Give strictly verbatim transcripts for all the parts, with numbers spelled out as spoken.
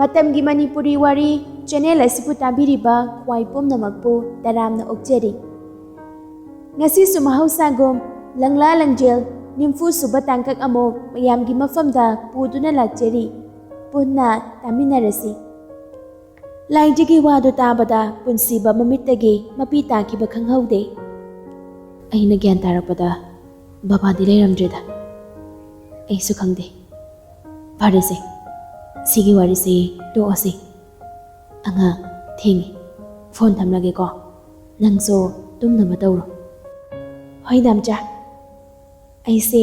ꯃꯇꯝꯒꯤ ꯃꯅꯤꯄꯨꯔꯤ ꯋꯥꯔꯤ ꯆꯦꯅꯦꯜ ꯑꯁꯤꯕꯨ ꯇꯥꯕꯤꯔꯤꯕ ꯈ꯭ꯋꯥꯏ ꯄꯨꯝꯅꯃꯛꯄꯨ ꯇꯔꯥꯝꯅ ꯑꯣꯛꯆꯔꯤ꯫ ꯉꯁꯤꯁꯨ ꯃꯍꯧꯁꯥꯒꯨꯝ ꯂꯪꯂꯥ ꯂꯪꯖꯦꯜ ꯅꯤꯝꯐꯨ ꯁꯨꯕ ꯇꯥꯡꯀꯛ ꯑꯃꯨꯛ ꯃꯌꯥꯝꯒꯤ ꯃꯐꯝꯗ ꯄꯨꯗꯨꯅ ꯂꯥꯛꯆꯔꯤ꯫ ꯄꯨꯟꯅ ꯇꯥꯃꯤꯟꯅꯔꯁꯤ꯫ ꯂꯥꯏꯖꯒꯤ ꯋꯥꯗꯨ ꯇꯥꯕꯗ ꯄꯨꯟꯁꯤꯕ ꯃꯃꯤꯠꯇꯒꯤ ꯃꯄꯤ ꯇꯥꯈꯤꯕ ꯈꯪꯍꯧꯗꯦ꯫ ꯑꯩꯅ ꯒ꯭ꯌꯥꯟ ꯇꯥꯔꯛꯄꯗ ꯕꯕꯥꯗꯤ ꯂꯩꯔꯝꯗ꯭ꯔꯦꯗ꯫ ꯑꯩꯁꯨ ꯈꯪꯗꯦ꯫ ꯐꯔꯦꯁꯦ, ꯁꯤꯒꯤ ꯋꯥꯔꯤꯁꯤ ꯇꯣꯛꯑꯁꯤ꯫ ꯑꯉꯥꯡ, ꯊꯦꯡꯉꯦ꯫ ꯐꯣꯟ ꯊꯝꯂꯒꯦꯀꯣ꯫ ꯅꯪꯁꯨ ꯇꯨꯝꯅꯕ ꯇꯧꯔꯣ꯫ ꯍꯣꯏ, ꯗꯥꯝꯆꯥ꯫ ꯑꯩꯁꯦ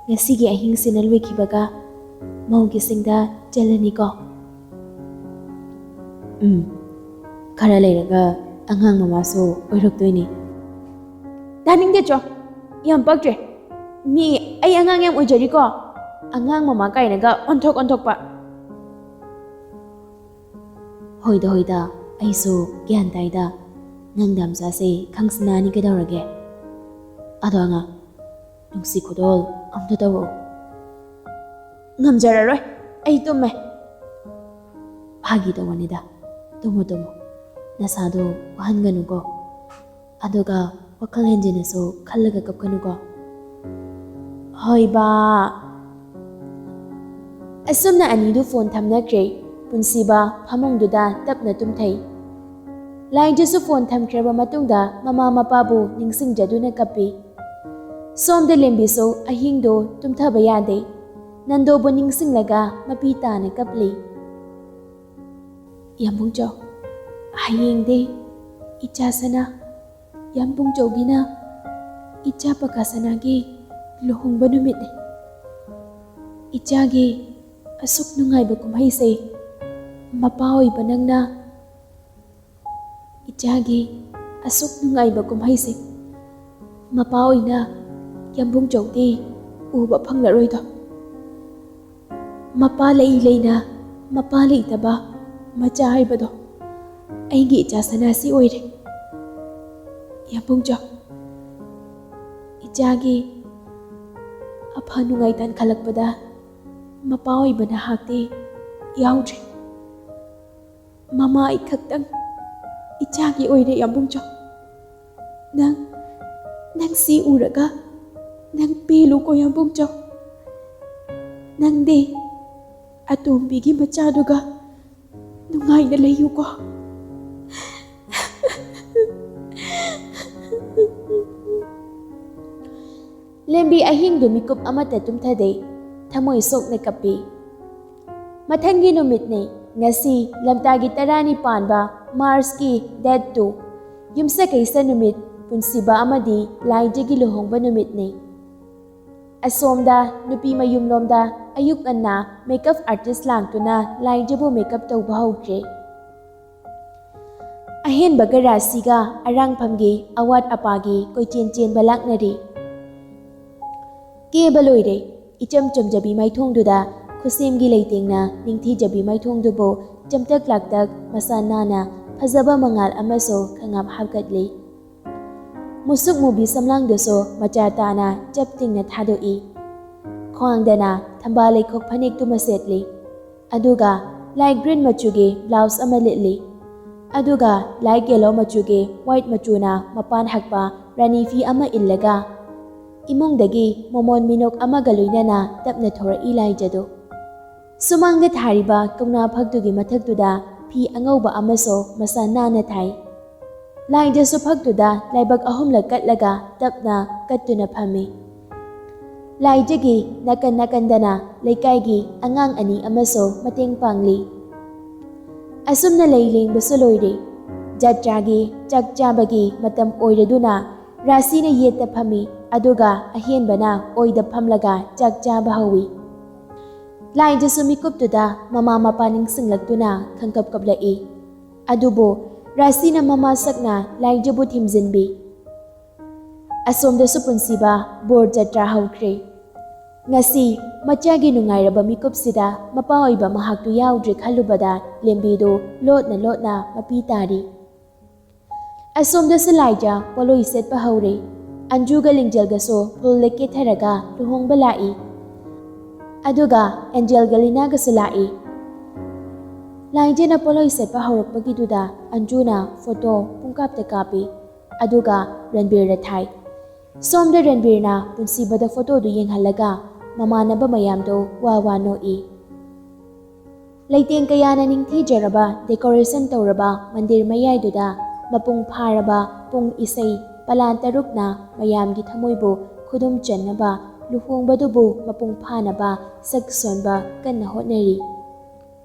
ꯉꯁꯤꯒꯤ ꯑꯍꯤꯡꯁꯤꯅ ꯂꯣꯏꯈꯤꯕꯒ ꯃꯧꯒꯤꯁꯤꯡꯗ ꯆꯦꯜꯂꯅꯤꯀꯣ꯫ ꯎꯝ, ꯈꯔ ꯂꯩꯔꯒ ꯑꯉꯥꯡ ꯃꯃꯥꯁꯨ ꯑꯣꯏꯔꯛꯇꯣꯏꯅꯤ꯫ ꯇꯥꯅꯤꯡꯗꯦ ꯆꯣ, ꯌꯥꯝ ꯄꯛꯇ꯭ꯔꯦ꯫ ꯃꯤ ꯑꯩ ꯑꯉꯥꯡ ꯌꯥꯝ ꯑꯣꯏꯖꯔꯤꯀꯣ, ꯑꯉꯥꯡ ꯃꯃꯥ ꯀꯥꯏꯅꯒ ꯑꯣꯟꯊꯣꯛ ꯑꯣꯟꯊꯣꯛꯄ꯫ ꯍꯣꯏꯗ ꯍꯣꯏꯗ, ꯑꯩꯁꯨ ꯒ꯭ꯌꯥꯟ ꯇꯥꯏꯗ꯫ ꯅꯪ ꯗꯥꯝꯆꯥꯁꯦ ꯈꯪꯁꯅꯥꯅꯤ ꯀꯩꯗꯧꯔꯒꯦ? ꯑꯗꯣ ꯑꯉꯥꯡ, ꯅꯨꯡꯁꯤ ꯈꯨꯗꯣꯜ ꯑꯝꯇ ꯇꯧꯔꯛꯑꯣ꯫ ꯉꯝꯖꯔꯔꯣꯏ, ꯑꯩ ꯇꯨꯝꯃꯦ꯫ ꯐꯥꯒꯤ ꯇꯧꯕꯅꯤꯗ, ꯇꯨꯝꯃꯣ ꯇꯨꯝꯃꯣ, ꯅꯁꯥꯗꯣ ꯋꯥꯍꯟꯒꯅꯨꯀꯣ꯫ ꯑꯗꯨꯒ ꯋꯥꯈꯜ ꯍꯦꯟꯖꯤꯟꯅꯁꯨ ꯈꯜꯂꯒ ꯀꯞꯀꯅꯨꯀꯣ꯫ ꯍꯣꯏ ꯕꯥ꯫ ꯑꯁꯨꯝꯅ ꯑꯅꯤꯗꯨ ꯐꯣꯟ ꯊꯝꯅꯈ꯭ꯔꯦ꯫ ꯄꯨꯟꯁꯤꯕ ꯐꯃꯨꯡꯗꯨꯗ ꯇꯞꯅ ꯇꯨꯝꯊꯩ꯫ ꯂꯥꯏꯖꯁꯨ ꯐꯣꯟ ꯊꯝꯈ꯭ꯔꯕ ꯃꯇꯨꯡꯗ ꯃꯃꯥ ꯃꯄꯥꯕꯨ ꯅꯤꯡꯁꯤꯡꯖꯗꯨꯅ ꯀꯞꯄꯤ꯫ ꯁꯣꯝꯗ ꯂꯦꯝꯕꯤꯁꯨ ꯑꯍꯤꯡꯗꯣ ꯇꯨꯝꯊꯕ ꯌꯥꯗꯦ꯫ ꯅꯟꯗꯣꯕꯨ ꯅꯤꯡꯁꯤꯡꯂꯒ ꯃꯄꯤ ꯇꯥꯅ ꯀꯞꯂꯤ꯫ ꯌꯥꯝꯕꯨꯡꯆꯧ, ꯍꯌꯦꯡꯗꯤ ꯏꯆꯥ ꯁꯅꯥ, ꯌꯥꯝꯕꯨꯡꯆꯧꯒꯤꯅ ꯏꯆꯥ ꯄꯀꯥ ꯁꯅꯥꯒꯤ ꯂꯨꯍꯣꯡꯕ ꯅꯨꯃꯤꯠꯅꯤ꯫ ꯏꯆꯥꯒꯤ ꯑꯁꯨꯛ ꯅꯨꯡꯉꯥꯏꯕ ꯀꯨꯝꯍꯩꯁꯦ ꯃꯄꯥ ꯑꯣꯏꯕ ꯅꯪꯅ, ꯏꯆꯥꯒꯤ ꯑꯁꯨꯛ ꯅꯨꯡꯉꯥꯏꯕ ꯀꯨꯝꯍꯩꯁꯦ ꯃꯄꯥ ꯑꯣꯏꯅ ꯌꯥꯝꯕꯨꯡꯆꯧꯗꯤ ꯎꯕ ꯐꯪꯂꯔꯣꯏꯗꯣ꯫ ꯃꯄꯥ ꯂꯩ ꯂꯩꯅ ꯃꯄꯥ ꯂꯩꯇꯕ ꯃꯆꯥ ꯍꯥꯏꯕꯗꯣ ꯑꯩꯒꯤ ꯏꯆꯥ ꯁꯅꯥꯁꯤ ꯑꯣꯏꯔꯦ꯫ ꯌꯥꯝꯕꯨꯡꯆꯧ, ꯏꯆꯥꯒꯤ ꯑꯐ ꯅꯨꯡꯉꯥꯏ ꯇꯥꯟꯈꯠꯂꯛꯄꯗ ꯃꯄꯥ ꯑꯣꯏꯕ ꯅꯍꯥꯛꯇꯤ ꯌꯥꯎꯗ꯭ꯔꯦ꯫ ꯃꯃꯥ ꯑꯩ ꯈꯛꯇꯪ ꯏꯆꯥꯒꯤ ꯑꯣꯏꯔꯦ, ꯌꯥꯝꯕꯨꯡꯆꯧ꯫ ꯅꯪ, ꯅꯪ ꯁꯤ ꯎꯔꯒ ꯅꯪ ꯄꯦꯜꯂꯨꯀꯣ, ꯌꯥꯝꯕꯨꯡꯆꯧ꯫ ꯅꯪꯗꯤ ꯑꯇꯣꯝꯕꯤꯒꯤ ꯃꯆꯥꯗꯨꯒ ꯅꯨꯡꯉꯥꯏꯅ ꯂꯩꯌꯨꯀꯣ꯫ ꯂꯦꯝꯕꯤ ꯑꯍꯤꯡꯗꯨ ꯃꯤꯀꯨꯞ ꯑꯃꯠꯇ ꯇꯨꯝꯊꯗꯦ꯫ ꯊꯃꯣꯏ ꯁꯣꯛꯅ ꯀꯞꯄꯤ꯫ ꯃꯊꯪꯒꯤ ꯅꯨꯃꯤꯠꯅꯤ꯫ ꯉꯁꯤ ꯂꯝꯇꯥꯒꯤ ꯇꯔꯥꯅꯤꯄꯥꯟꯕ, ꯃꯥꯔꯆꯀꯤ date two, ꯌꯨꯝꯁꯀꯩꯁ ꯅꯨꯃꯤꯠ, ꯄꯨꯟꯁꯤꯕ ꯑꯃꯗꯤ ꯂꯥꯏꯖꯒꯤ ꯂꯨꯍꯣꯡꯕ ꯅꯨꯃꯤꯠꯅꯤ꯫ ꯑꯁꯣꯝꯗ ꯅꯨꯄꯤ ꯃꯌꯨꯝꯂꯣꯝꯗ ꯑꯌꯨꯛ ꯉꯟꯅ makeup artist ꯂꯥꯛꯇꯨꯅ ꯂꯥꯏꯖꯕꯨ makeup ꯇꯧꯕ ꯍꯧꯈ꯭ꯔꯦ꯫ ꯑꯍꯦꯟꯕꯒ ꯔꯥꯁꯤꯒ ꯑꯔꯥꯡꯐꯝꯒꯤ ꯑꯋꯥꯠ ꯑꯄꯥꯒꯤ ꯀꯣꯏꯆꯦꯟ ꯆꯦꯟꯕ ꯂꯥꯛꯅꯔꯤ꯫ ꯀꯦꯕ ꯂꯣꯏꯔꯦ꯫ ꯏꯆꯝ ꯆꯝꯖꯕꯤ ꯃꯥꯏꯊꯣꯡꯗꯨꯗ ꯈꯨꯠꯁꯦꯝꯒꯤ ꯂꯩꯇꯦꯡꯅ ꯅꯤꯡꯊꯤꯖꯕꯤ ꯃꯥꯏꯊꯣꯡꯗꯨꯕꯨ ꯆꯝꯇꯛ ꯂꯥꯛꯇꯛ ꯃꯁꯥ ꯅꯥꯟꯅ ꯐꯖꯕ ꯃꯉꯥꯜ ꯑꯃꯁꯨ ꯈꯪꯉꯥꯞ ꯍꯥꯞꯀꯠꯂꯤ꯫ ꯃꯨꯁꯨꯛ ꯃꯨꯕꯤ ꯁꯝꯂꯥꯡꯗꯨꯁꯨ ꯃꯆꯥ ꯇꯥꯅ ꯆꯞ ꯇꯤꯡꯅ ꯊꯥꯗꯣꯛꯏ꯫ ꯈ꯭ꯋꯥꯡꯗꯅ ꯊꯝꯕꯥꯜ ꯂꯩꯈꯣꯛ ꯐꯅꯦꯛꯇꯨꯃ ꯁꯦꯠꯂꯤ꯫ ꯑꯗꯨꯒ light green ꯃꯆꯨꯒꯤ blouse ꯑꯃ ꯂꯤꯠꯂꯤ꯫ ꯑꯗꯨꯒ light yellow ꯃꯆꯨꯒꯤ white ꯃꯆꯨꯅ ꯃꯄꯥꯟ ꯍꯛꯄ ꯔꯥꯅꯤ ꯐꯤ ꯑꯃ ꯏꯜꯂꯒ ꯏꯃꯨꯡꯗꯒꯤ ꯃꯣꯃꯣꯟ ꯃꯤꯅꯣꯛ ꯑꯃꯒ ꯂꯣꯏꯅꯅ ꯇꯞꯅ ꯊꯣꯔꯛꯏ ꯂꯥꯏꯖꯗꯨ꯫ ꯁꯨꯃꯥꯡꯗ ꯊꯥꯔꯤꯕ ꯀꯧꯅꯥ ꯐꯛꯇꯨꯒꯤ ꯃꯊꯛꯇꯨꯗ ꯐꯤ ꯑꯉꯧꯕ ꯑꯃꯁꯨ ꯃꯁꯥ ꯅꯥꯟꯅ ꯊꯥꯏ꯫ ꯂꯥꯏꯖꯁꯨ ꯐꯛꯇꯨꯗ ꯂꯥꯏꯕꯛ ꯑꯍꯨꯝꯂꯛ ꯀꯠꯂꯒ ꯇꯞꯅ ꯀꯠꯇꯨꯅ ꯐꯝꯃꯤ꯫ ꯂꯥꯏꯖꯒꯤ ꯅꯥꯀꯟ ꯅꯥꯀꯟꯗꯅ ꯂꯩꯀꯥꯏꯒꯤ ꯑꯉꯥꯡ ꯑꯅꯤ ꯑꯃꯁꯨ ꯃꯇꯦꯡ ꯄꯥꯡꯂꯤ꯫ ꯑꯁꯨꯝꯅ ꯂꯩ ꯂꯦꯡꯕꯁꯨ ꯂꯣꯏꯔꯦ꯫ ꯖꯇ꯭ꯔꯥꯒꯤ ꯆꯥꯛ ꯆꯥꯕꯒꯤ ꯃꯇꯝ ꯑꯣꯏꯔꯗꯨꯅ ꯔꯥꯁꯤꯅ ꯌꯦꯠꯇ ꯐꯝꯃꯤ, ꯑꯗꯨꯒ ꯑꯍꯦꯟꯕꯅ ꯑꯣꯏꯗ ꯐꯝꯂꯒ ꯆꯥꯛ ꯆꯥꯕ ꯍꯧꯏ꯫ ꯂꯥꯏꯖꯁꯨ ꯃꯤꯀꯨꯞꯇꯨꯗ ꯃꯃꯥ ꯃꯄꯥ ꯅꯤꯡꯁꯤꯡꯂꯛꯇꯨꯅ ꯈꯪꯀꯞ ꯀꯞꯂꯛꯏ꯫ ꯑꯗꯨꯕꯨ ꯔꯥꯁꯤꯅ ꯃꯃꯥ ꯁꯛꯅ ꯂꯥꯏꯖꯕꯨ ꯊꯤꯝꯖꯤꯟꯕꯤ꯫ ꯑꯁꯣꯝꯗꯁꯨ ꯄꯨꯟꯁꯤꯕ ꯕꯣꯔ ꯖꯇ꯭ꯔꯥ ꯍꯧꯈ꯭ꯔꯦ꯫ ꯉꯁꯤ ꯃꯆꯥꯒꯤ ꯅꯨꯡꯉꯥꯏꯔꯕ ꯃꯤꯀꯨꯞꯁꯤꯗ ꯃꯄꯥ ꯑꯣꯏꯕ ꯃꯍꯥꯛꯇꯨ ꯌꯥꯎꯗ꯭ꯔꯦ ꯈꯜꯂꯨꯕꯗ ꯂꯦꯝꯕꯤꯗꯨ ꯂꯣꯠꯅ ꯂꯣꯠꯅ ꯃꯄꯤ ꯇꯥꯔꯤ꯫ ꯑꯁꯣꯝꯗꯁꯨ ꯂꯥꯏꯖ ꯄꯣꯠꯂꯣꯏ ꯁꯦꯠꯄ ꯍꯧꯔꯦ꯫ ꯑꯟꯖꯨꯒ ꯂꯤꯡꯖꯦꯜꯒꯁꯨ ꯐꯨꯜꯗ ꯀꯦꯊꯔꯒ ꯂꯨꯍꯣꯡꯕ ꯂꯥꯛꯏ꯫ ꯑꯗꯨꯒ ꯑꯦꯟꯖꯦꯜꯒ ꯂꯤꯅꯥꯒꯁꯨ ꯂꯥꯛꯏ꯫ ꯂꯥꯏꯖꯅ ꯄꯣꯠꯂꯣꯏ ꯁꯦꯠꯄ ꯍꯧꯔꯛꯄꯒꯤꯗꯨꯗ ꯑꯟꯖꯨꯅ ꯐꯣꯇꯣ ꯄꯨꯡꯀꯥꯞꯇ ꯀꯥꯞꯄꯤ, ꯑꯗꯨꯒ ꯔꯟꯕꯤꯔꯗ ꯊꯥꯏ꯫ ꯁꯣꯝꯗ ꯔꯟꯕꯤꯔꯅ ꯄꯨꯟꯁꯤꯕꯗ ꯐꯣꯇꯣꯗꯨ ꯌꯦꯡꯍꯜꯂꯒ ꯃꯃꯥꯟꯅꯕ ꯃꯌꯥꯝꯗꯣ ꯋꯥ ꯋꯥ ꯅꯣꯛꯏ꯫ ꯂꯩꯇꯦꯡ ꯀꯌꯥꯅ ꯅꯤꯡꯊꯤꯖꯔꯕ ꯗꯦꯀꯣꯔꯦꯁꯟ ꯇꯧꯔꯕ ꯃꯟꯗꯤꯔ ꯃꯌꯥꯏꯗꯨꯗ ꯃꯄꯨꯡ ꯐꯥꯔꯕ ꯄꯨꯡ ꯏꯁꯩ ꯄꯂꯥ ꯇꯔꯨꯛꯅ ꯃꯌꯥꯝꯒꯤ ꯊꯃꯣꯏꯕꯨ ꯈꯨꯗꯨꯝ ꯆꯟꯅꯕ, ꯂꯨꯍꯣꯡꯕꯗꯨꯕꯨ ꯃꯄꯨꯡ ꯐꯥꯅꯕ ꯁꯛ ꯁꯣꯟꯕ ꯀꯟꯅ ꯍꯣꯠꯅꯔꯤ꯫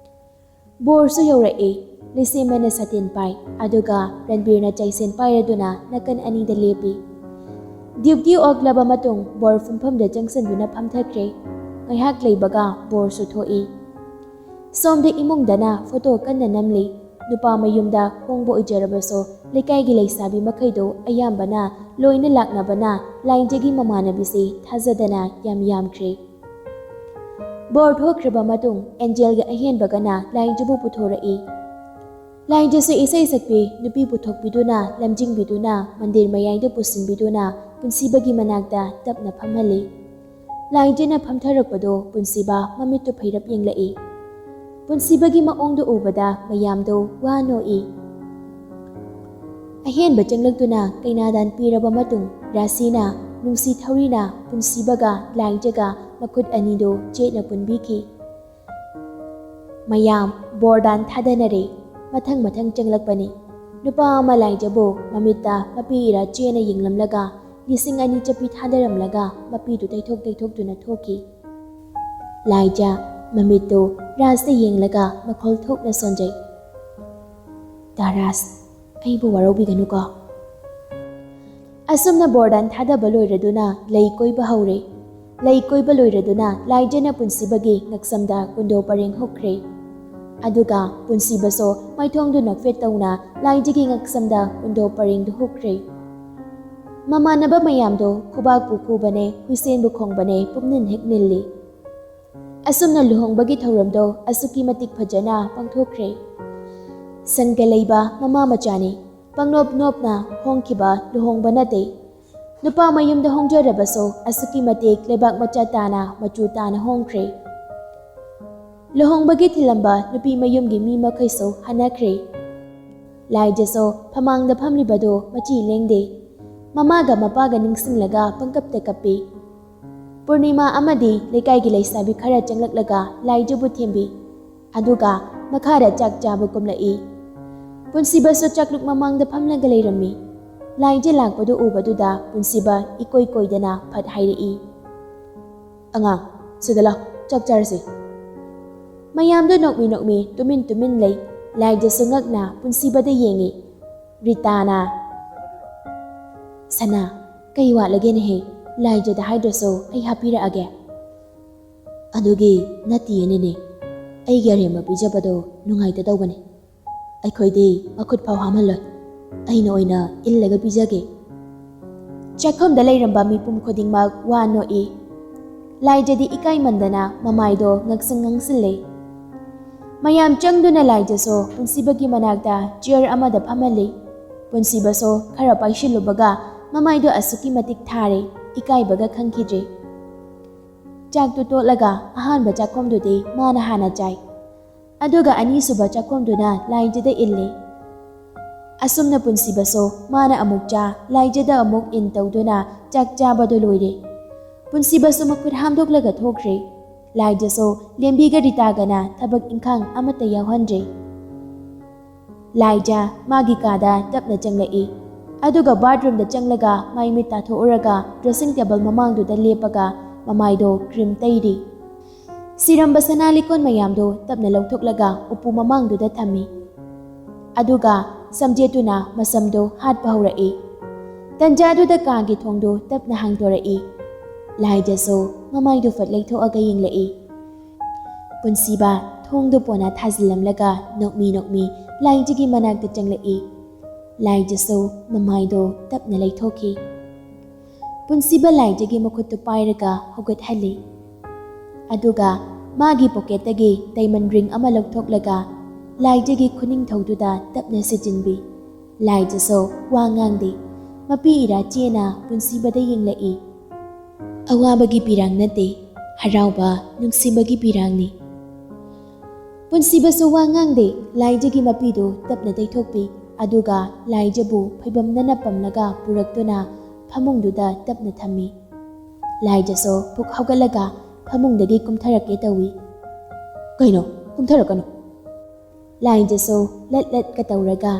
ꯕꯣꯔꯁꯨ ꯌꯧꯔꯛꯏ꯫ ꯂꯤꯁꯦꯝꯕꯅ ꯁꯥꯇꯤꯟ ꯄꯥꯏ, ꯑꯗꯨꯒ ꯔꯟꯕꯤꯔꯅ ꯆꯩꯁꯦꯟ ꯄꯥꯏꯔꯗꯨꯅ ꯅꯥꯀꯟ ꯑꯅꯤꯗ ꯂꯦꯞꯄꯤ꯫ ꯗ꯭ꯌꯨꯇꯤ ꯑꯣꯛꯂꯕ ꯃꯇꯨꯡ ꯕꯣꯔ ꯐꯝꯐꯝꯗ ꯆꯪꯁꯤꯟꯗꯨꯅ ꯐꯝꯊꯈ꯭ꯔꯦ꯫ ꯉꯥꯏꯍꯥꯛ ꯂꯩꯕꯒ ꯕꯣꯔꯁꯨ ꯊꯣꯛꯏ꯫ ꯁꯣꯝꯗ ꯏꯃꯨꯡꯗꯅ ꯐꯣꯇꯣ ꯀꯟꯅ ꯅꯝꯂꯤ꯫ ꯅꯨꯄꯥ ꯃꯌꯨꯝꯗ ꯍꯣꯡꯕ ꯑꯣꯏꯖꯔꯕꯁꯨ ꯂꯩꯀꯥꯏꯒꯤ ꯂꯩꯁꯥꯕꯤ ꯃꯈꯩꯗꯣ ꯑꯌꯥꯝꯕꯅ ꯂꯣꯏꯅ ꯂꯥꯛꯅꯕꯅ ꯂꯥꯏꯖꯒꯤ ꯃꯃꯥꯟꯅꯕꯤꯁꯤ ꯊꯥꯖꯗꯅ ꯌꯥꯝ ꯌꯥꯝꯈ꯭ꯔꯦ꯫ ꯕꯣꯔ ꯊꯣꯛꯈ꯭ꯔꯕ ꯃꯇꯨꯡ ꯑꯦꯟꯖꯦꯜꯒ ꯑꯍꯦꯟꯕꯒꯅ ꯂꯥꯏꯖꯕꯨ ꯄꯨꯊꯣꯔꯛꯏ꯫ ꯂꯥꯏꯖꯁꯨ ꯏꯁꯩ ꯁꯛꯄꯤ ꯅꯨꯄꯤ ꯄꯨꯊꯣꯛꯄꯤꯗꯨꯅ ꯂꯝꯖꯤꯡꯕꯤꯗꯨꯅ ꯃꯟꯗꯤꯔ ꯃꯌꯥꯏꯗ ꯄꯨꯁꯤꯟꯕꯤꯗꯨꯅ ꯄꯨꯟꯁꯤꯕꯒꯤ ꯃꯅꯥꯛꯇ ꯇꯞꯅ ꯐꯝꯍꯜꯂꯤ꯫ ꯂꯥꯏꯖꯅ ꯐꯝꯊꯔꯛꯄꯗꯣ ꯄꯨꯟꯁꯤꯕ ꯃꯃꯤꯠꯇꯨ ꯐꯩꯔꯞ ꯌꯦꯡꯂꯛꯏ꯫ ꯄꯨꯟꯁꯤꯕꯒꯤ ꯃꯑꯣꯡꯗꯨ ꯎꯕꯗ ꯃꯌꯥꯝꯗꯣ ꯋꯥ ꯅꯣꯛꯏ꯫ ꯑꯍꯦꯟꯕ ꯆꯪꯂꯛꯇꯨꯅ ꯀꯩꯅꯥꯗꯥꯟ ꯄꯤꯔꯕ ꯃꯇꯨꯡ ꯔꯥꯁꯤꯅ ꯅꯨꯡꯁꯤ ꯊꯧꯔꯤꯅ ꯄꯨꯟꯁꯤꯕꯒ ꯂꯥꯏꯖꯒ ꯃꯈꯨꯠ ꯑꯅꯤꯗꯨ ꯆꯦꯠꯅ ꯄꯨꯟꯕꯤꯈꯤ꯫ ꯃꯌꯥꯝ ꯕꯣꯔꯗꯥꯟ ꯊꯥꯗꯅꯔꯦ꯫ ꯃꯊꯪ ꯃꯊꯪ ꯆꯪꯂꯛꯄꯅꯤ꯫ ꯅꯨꯄꯥ ꯑꯃ ꯂꯥꯏꯖꯕꯨ ꯃꯃꯤꯠꯇ ꯃꯄꯤ ꯏꯔꯥ ꯆꯦꯅ ꯌꯦꯡꯂꯝꯂꯒ ꯂꯤꯁꯤꯡ ꯑꯅꯤ ꯆꯠꯄꯤ ꯊꯥꯗꯔꯝꯂꯒ ꯃꯄꯤꯗꯨ ꯇꯩꯊꯣꯛ ꯇꯩꯊꯣꯛꯇꯨꯅ ꯊꯣꯛꯈꯤ꯫ ꯂꯥꯏꯖ ꯃꯃꯤꯠꯇꯨ ꯔꯥꯖꯇ ꯌꯦꯡꯂꯒ ꯃꯈꯣꯜ ꯊꯣꯛꯅ ꯁꯣꯟꯖꯩ꯫ "ꯗꯥ ꯔꯥꯖ, ꯑꯩꯕꯨ ꯋꯥꯔꯧꯕꯤꯒꯅꯨꯀꯣ꯫" ꯑꯁꯨꯝꯅ ꯕꯣꯔꯗꯥꯟ ꯊꯥꯗꯕ ꯂꯣꯏꯔꯗꯨꯅ ꯂꯩ ꯀꯣꯏꯕ ꯍꯧꯔꯦ꯫ ꯂꯩ ꯀꯣꯏꯕ ꯂꯣꯏꯔꯗꯨꯅ ꯂꯥꯏꯖꯅ ꯄꯨꯟꯁꯤꯕꯒꯤ ꯉꯛꯁꯝꯗ ꯀꯨꯟꯗꯣ ꯄꯔꯦꯡ ꯍꯨꯛꯈ꯭ꯔꯦ꯫ ꯑꯗꯨꯒ ꯄꯨꯟꯁꯤꯕꯁꯨ ꯃꯥꯏꯊꯣꯡꯗꯨ ꯅꯣꯛꯐꯦꯠ ꯇꯧꯅ ꯂꯥꯏꯖꯒꯤ ꯉꯛꯁꯝꯗ ꯀꯨꯟꯗꯣ ꯄꯔꯦꯡꯗꯨ ꯍꯨꯛꯈ꯭ꯔꯦ꯫ ꯃꯃꯥꯟꯅꯕ ꯃꯌꯥꯝꯗꯣ ꯈꯨꯕꯥꯛꯄꯨ ꯈꯨꯕꯅꯦ, ꯍꯨꯏꯁꯦꯟꯕꯨ ꯈꯣꯡꯕꯅꯦ, ꯄꯨꯝꯅꯤꯟ ꯍꯦꯛ ꯅꯤꯜꯂꯤ꯫ ꯑꯁꯨꯝꯅ ꯂꯨꯍꯣꯡꯕꯒꯤ ꯊꯧꯔꯝꯗꯣ ꯑꯁꯨꯛꯀꯤ ꯃꯇꯤꯛ ꯐꯖꯅ ꯄꯥꯡꯊꯣꯛꯈ꯭ꯔꯦ꯫ ꯁꯪꯒ ꯂꯩꯕ ꯃꯃꯥ ꯃꯆꯥꯅꯤ꯫ ꯄꯪꯅꯣꯞ ꯅꯣꯞꯅ ꯍꯣꯡꯈꯤꯕ ꯂꯨꯍꯣꯡꯕ ꯅꯠꯇꯦ꯫ ꯅꯨꯄꯥ ꯃꯌꯨꯝꯗ ꯍꯣꯡꯖꯔꯕꯁꯨ ꯑꯁꯨꯛꯀꯤ ꯃꯇꯤꯛ ꯂꯩꯕꯥꯛ ꯃꯆꯥ ꯇꯥꯅ, ꯃꯆꯨ ꯇꯥꯅ ꯍꯣꯡꯈ꯭ꯔꯦ꯫ ꯂꯨꯍꯣꯡꯕꯒꯤ ꯊꯤꯜꯂꯝꯕ ꯅꯨꯄꯤ ꯃꯌꯨꯝꯒꯤ ꯃꯤ ꯃꯈꯩꯁꯨ ꯍꯟꯅꯈ꯭ꯔꯦ꯫ ꯂꯥꯏꯖꯁꯨ ꯐꯃꯥꯡꯗ ꯐꯝꯂꯤꯕꯗꯨ ꯃꯆꯤ ꯂꯦꯡꯗꯦ꯫ ꯃꯃꯥꯒ ꯃꯄꯥꯒ ꯅꯤꯡꯁꯤꯡꯂꯒ ꯄꯪꯀꯞꯇ ꯀꯞꯄꯤ꯫ ꯄꯨꯔꯅꯤꯃꯥ ꯑꯃꯗꯤ ꯂꯩꯀꯥꯏꯒꯤ ꯂꯩꯁꯥꯕꯤ ꯈꯔ ꯆꯪꯂꯛꯂꯒ ꯂꯥꯏꯖꯕꯨ ꯊꯦꯝꯕꯤ꯫ ꯑꯗꯨꯒ ꯃꯈꯥꯗ ꯆꯥꯛ ꯆꯥꯕ ꯀꯨꯝꯂꯛꯏ꯫ ꯄꯨꯟꯁꯤꯕꯁꯨ ꯆꯥꯛꯂꯨꯛ ꯃꯃꯥꯡꯗ ꯐꯝꯂꯒ ꯂꯩꯔꯝꯃꯤ꯫ ꯂꯥꯏꯖ ꯂꯥꯛꯄꯗꯨ ꯎꯕꯗꯨꯗ ꯄꯨꯟꯁꯤꯕ ꯏꯀꯣꯏ ꯀꯣꯏꯗꯅ ꯐꯠ ꯍꯥꯏꯔꯛꯏ, "ꯑꯉꯥꯡ, ꯁꯤꯗ ꯂꯥꯎ, ꯆꯥꯛ ꯆꯥꯔꯁꯤ꯫" ꯃꯌꯥꯝꯗꯨ ꯅꯣꯛꯃꯤ ꯅꯣꯛꯃꯤ ꯇꯨꯃꯤꯟ ꯇꯨꯃꯤꯟ ꯂꯩ꯫ ꯂꯥꯏꯖꯁꯨ ꯉꯛꯅ ꯄꯨꯟꯁꯤꯕꯗ ꯌꯦꯡꯉꯤ꯫ ꯔꯤꯇꯥꯅ, "ꯁꯅꯥ, ꯀꯩ ꯋꯥꯠꯂꯒꯦꯅꯦꯍꯦ? ꯂꯥꯏꯖꯗ ꯍꯥꯏꯗ꯭ꯔꯁꯨ ꯑꯩ ꯍꯥꯞꯄꯤꯔꯛꯑꯒꯦ꯫" "ꯑꯗꯨꯒꯤ ꯅꯠꯇꯤꯌꯦ ꯅꯦꯅꯦ, ꯑꯩꯒꯤ ꯑꯔꯦꯝꯕ ꯄꯤꯖꯕꯗꯣ ꯅꯨꯡꯉꯥꯏꯇꯗꯧꯕꯅꯤ꯫ ꯑꯩꯈꯣꯏꯗꯤ ꯃꯈꯨꯠ ꯐꯥꯎ ꯍꯥꯝꯍꯜꯂꯣꯏ꯫ ꯑꯩꯅ ꯑꯣꯏꯅ ꯏꯜꯂꯒ ꯄꯤꯖꯒꯦ꯫" ꯆꯥꯛꯈꯨꯝꯗ ꯂꯩꯔꯝꯕ ꯃꯤꯄꯨꯝ ꯈꯨꯗꯤꯡꯃꯛ ꯋꯥ ꯅꯣꯛꯏ꯫ ꯂꯥꯏꯖꯗꯤ ꯏꯀꯥꯏꯃꯟꯗꯅ ꯃꯃꯥꯏꯗꯣ ꯉꯛꯁꯪ ꯉꯪꯁꯤꯜꯂꯦ꯫ ꯃꯌꯥꯝ ꯆꯪꯗꯨꯅ ꯂꯥꯏꯖꯁꯨ ꯄꯨꯟꯁꯤꯕꯒꯤ ꯃꯅꯥꯛꯇ ꯆꯤꯌꯔ ꯑꯃꯗ ꯐꯝꯍꯜꯂꯤ꯫ ꯄꯨꯟꯁꯤꯕꯁꯨ ꯈꯔ ꯄꯥꯏꯁꯤꯜꯂꯨꯕꯒ ꯃꯃꯥꯏꯗꯣ ꯑꯁꯨꯛꯀꯤ ꯃꯇꯤꯛ ꯊꯥꯔꯦ, ꯏꯀꯥꯏꯕꯒ ꯈꯪꯈꯤꯗ꯭ꯔꯦ꯫ ꯆꯥꯛꯇꯨ ꯇꯣꯠꯂꯒ ꯑꯍꯥꯟꯕ ꯆꯥꯛꯈꯨꯝꯗꯨꯗꯤ ꯃꯥꯅ ꯍꯥꯟꯅ ꯆꯥꯏ꯫ ꯑꯗꯨꯒ ꯑꯅꯤꯁꯨꯕ ꯆꯥꯛꯈꯨꯝꯗꯨꯅ ꯂꯥꯏꯖꯗ ꯏꯜꯂꯤ꯫ ꯑꯁꯨꯝꯅ ꯄꯨꯟꯁꯤꯕꯁꯨ ꯃꯥꯅ ꯑꯃꯨꯛ ꯆꯥ, ꯂꯥꯏꯖꯗ ꯑꯃꯨꯛ ꯏꯟ ꯇꯧꯗꯨꯅ ꯆꯥꯛ ꯆꯥꯕꯗꯨ ꯂꯣꯏꯔꯦ꯫ ꯄꯨꯟꯁꯤꯕꯁꯨ ꯃꯈꯨꯠ ꯍꯥꯝꯗꯣꯛꯂꯒ ꯊꯣꯛꯈ꯭ꯔꯦ꯫ ꯂꯥꯏꯖꯁꯨ ꯂꯦꯝꯕꯤꯒ ꯔꯤꯇꯥꯒꯅ ꯊꯕꯛ ꯏꯪꯈꯥꯡ ꯑꯃꯠꯇ ꯌꯥꯎꯍꯟꯗ꯭ꯔꯦ꯫ ꯂꯥꯏꯖ ꯃꯥꯒꯤ ꯀꯥꯗ ꯇꯞꯅ ꯆꯪꯂꯛꯏ꯫ ꯑꯗꯨꯒ ꯕꯥꯠꯔꯨꯝꯗ ꯆꯪꯂꯒ ꯃꯥꯏ ꯃꯤꯠ ꯇꯥꯊꯣꯛꯎꯔꯒ ꯗ꯭ꯔꯦꯁꯤꯡ ꯇꯦꯕꯜ ꯃꯃꯥꯡꯗꯨꯗ ꯂꯦꯞꯄꯒ ꯃꯃꯥꯏꯗꯣ ꯀ꯭ꯔꯤꯝ ꯇꯩꯔꯤ꯫ ꯁꯤꯔꯝꯕ ꯁꯅꯥ ꯂꯤꯛꯀꯣꯟ ꯃꯌꯥꯝꯗꯨ ꯇꯞꯅ ꯂꯧꯊꯣꯛꯂꯒ ꯎꯄꯨ ꯃꯃꯥꯡꯗꯨꯗ ꯊꯝꯃꯤ꯫ ꯑꯗꯨꯒ ꯁꯝꯖꯦꯠꯇꯨꯅ ꯃꯁꯝꯗꯨ ꯍꯥꯠꯄ ꯍꯧꯔꯛꯏ꯫ ꯇꯟꯖꯥꯗꯨꯗ ꯀꯥꯒꯤ ꯊꯣꯡꯗꯨ ꯇꯞꯅ ꯍꯥꯡꯗꯣꯔꯛꯏ꯫ ꯂꯥꯏꯖꯁꯨ ꯃꯃꯥꯏꯗꯨ ꯐꯠ ꯂꯩꯊꯣꯛꯑꯒ ꯌꯦꯡꯂꯛꯏ꯫ ꯄꯨꯟꯁꯤꯕ ꯊꯣꯡꯗꯨ ꯄꯣꯅ ꯊꯥꯖꯤꯜꯂꯝꯂꯒ ꯅꯣꯛꯃꯤ ꯅꯣꯛꯃꯤ ꯂꯥꯏꯖꯒꯤ ꯃꯅꯥꯛꯇ ꯆꯪꯂꯛꯏ꯫ ꯂꯥꯏꯖꯁꯨ ꯃꯃꯥꯏꯗꯣ ꯇꯞꯅ ꯂꯩꯊꯣꯛꯈꯤ꯫ ꯄꯨꯟꯁꯤꯕ ꯂꯥꯏꯖꯒꯤ ꯃꯈꯨꯠꯇꯨ ꯄꯥꯏꯔꯒ ꯍꯧꯒꯠꯍꯜꯂꯤ꯫ ꯑꯗꯨꯒ ꯃꯥꯒꯤ ꯄꯣꯀꯦꯠꯇꯒꯤ ꯗꯥꯏꯃꯟ ꯔꯤꯡ ꯑꯃ ꯂꯧꯊꯣꯛꯂꯒ ꯂꯥꯏꯖꯒꯤ ꯈꯨꯅꯤꯡꯊꯧꯗꯨꯗ ꯇꯞꯅ ꯁꯤꯖꯤꯟꯕꯤ꯫ ꯂꯥꯏꯖꯁꯨ ꯋꯥ ꯉꯥꯡꯗꯦ꯫ ꯃꯄꯤ ꯏꯔꯥ ꯆꯦꯅ ꯄꯨꯟꯁꯤꯕꯗ ꯌꯦꯡꯂꯛꯏ꯫ "ꯑꯋꯥꯕꯒꯤ ꯄꯤꯔꯥꯡ ꯅꯠꯇꯦ, ꯍꯔꯥꯎꯕ, ꯅꯨꯡꯁꯤꯕꯒꯤ ꯄꯤꯔꯥꯡꯅꯤ꯫" ꯄꯨꯟꯁꯤꯕꯁꯨ ꯋꯥ ꯉꯥꯡꯗꯦ꯫ ꯂꯥꯏꯖꯒꯤ ꯃꯄꯤꯗꯨ ꯇꯞꯅ ꯇꯩꯊꯣꯛꯄꯤ, ꯑꯗꯨꯒ ꯂꯥꯏꯖꯕꯨ ꯐꯩꯕꯝꯗꯅ ꯄꯝꯂꯒ ꯄꯨꯔꯛꯇꯨꯅ ꯐꯃꯨꯡꯗꯨꯗ ꯇꯞꯅ ꯊꯝꯃꯤ꯫ ꯂꯥꯏꯖꯁꯨ ꯄꯨꯛ ꯍꯧꯒꯠꯂꯒ ꯐꯃꯨꯡꯗꯒꯤ ꯀꯨꯝꯊꯔꯛꯀꯦ ꯇꯧꯏ꯫ "ꯀꯩꯅꯣ? ꯀꯨꯝꯊꯔꯛꯀꯅꯨ!" ꯂꯥꯏꯖꯁꯨ ꯂꯠ ꯂꯠꯀ ꯇꯧꯔꯒ,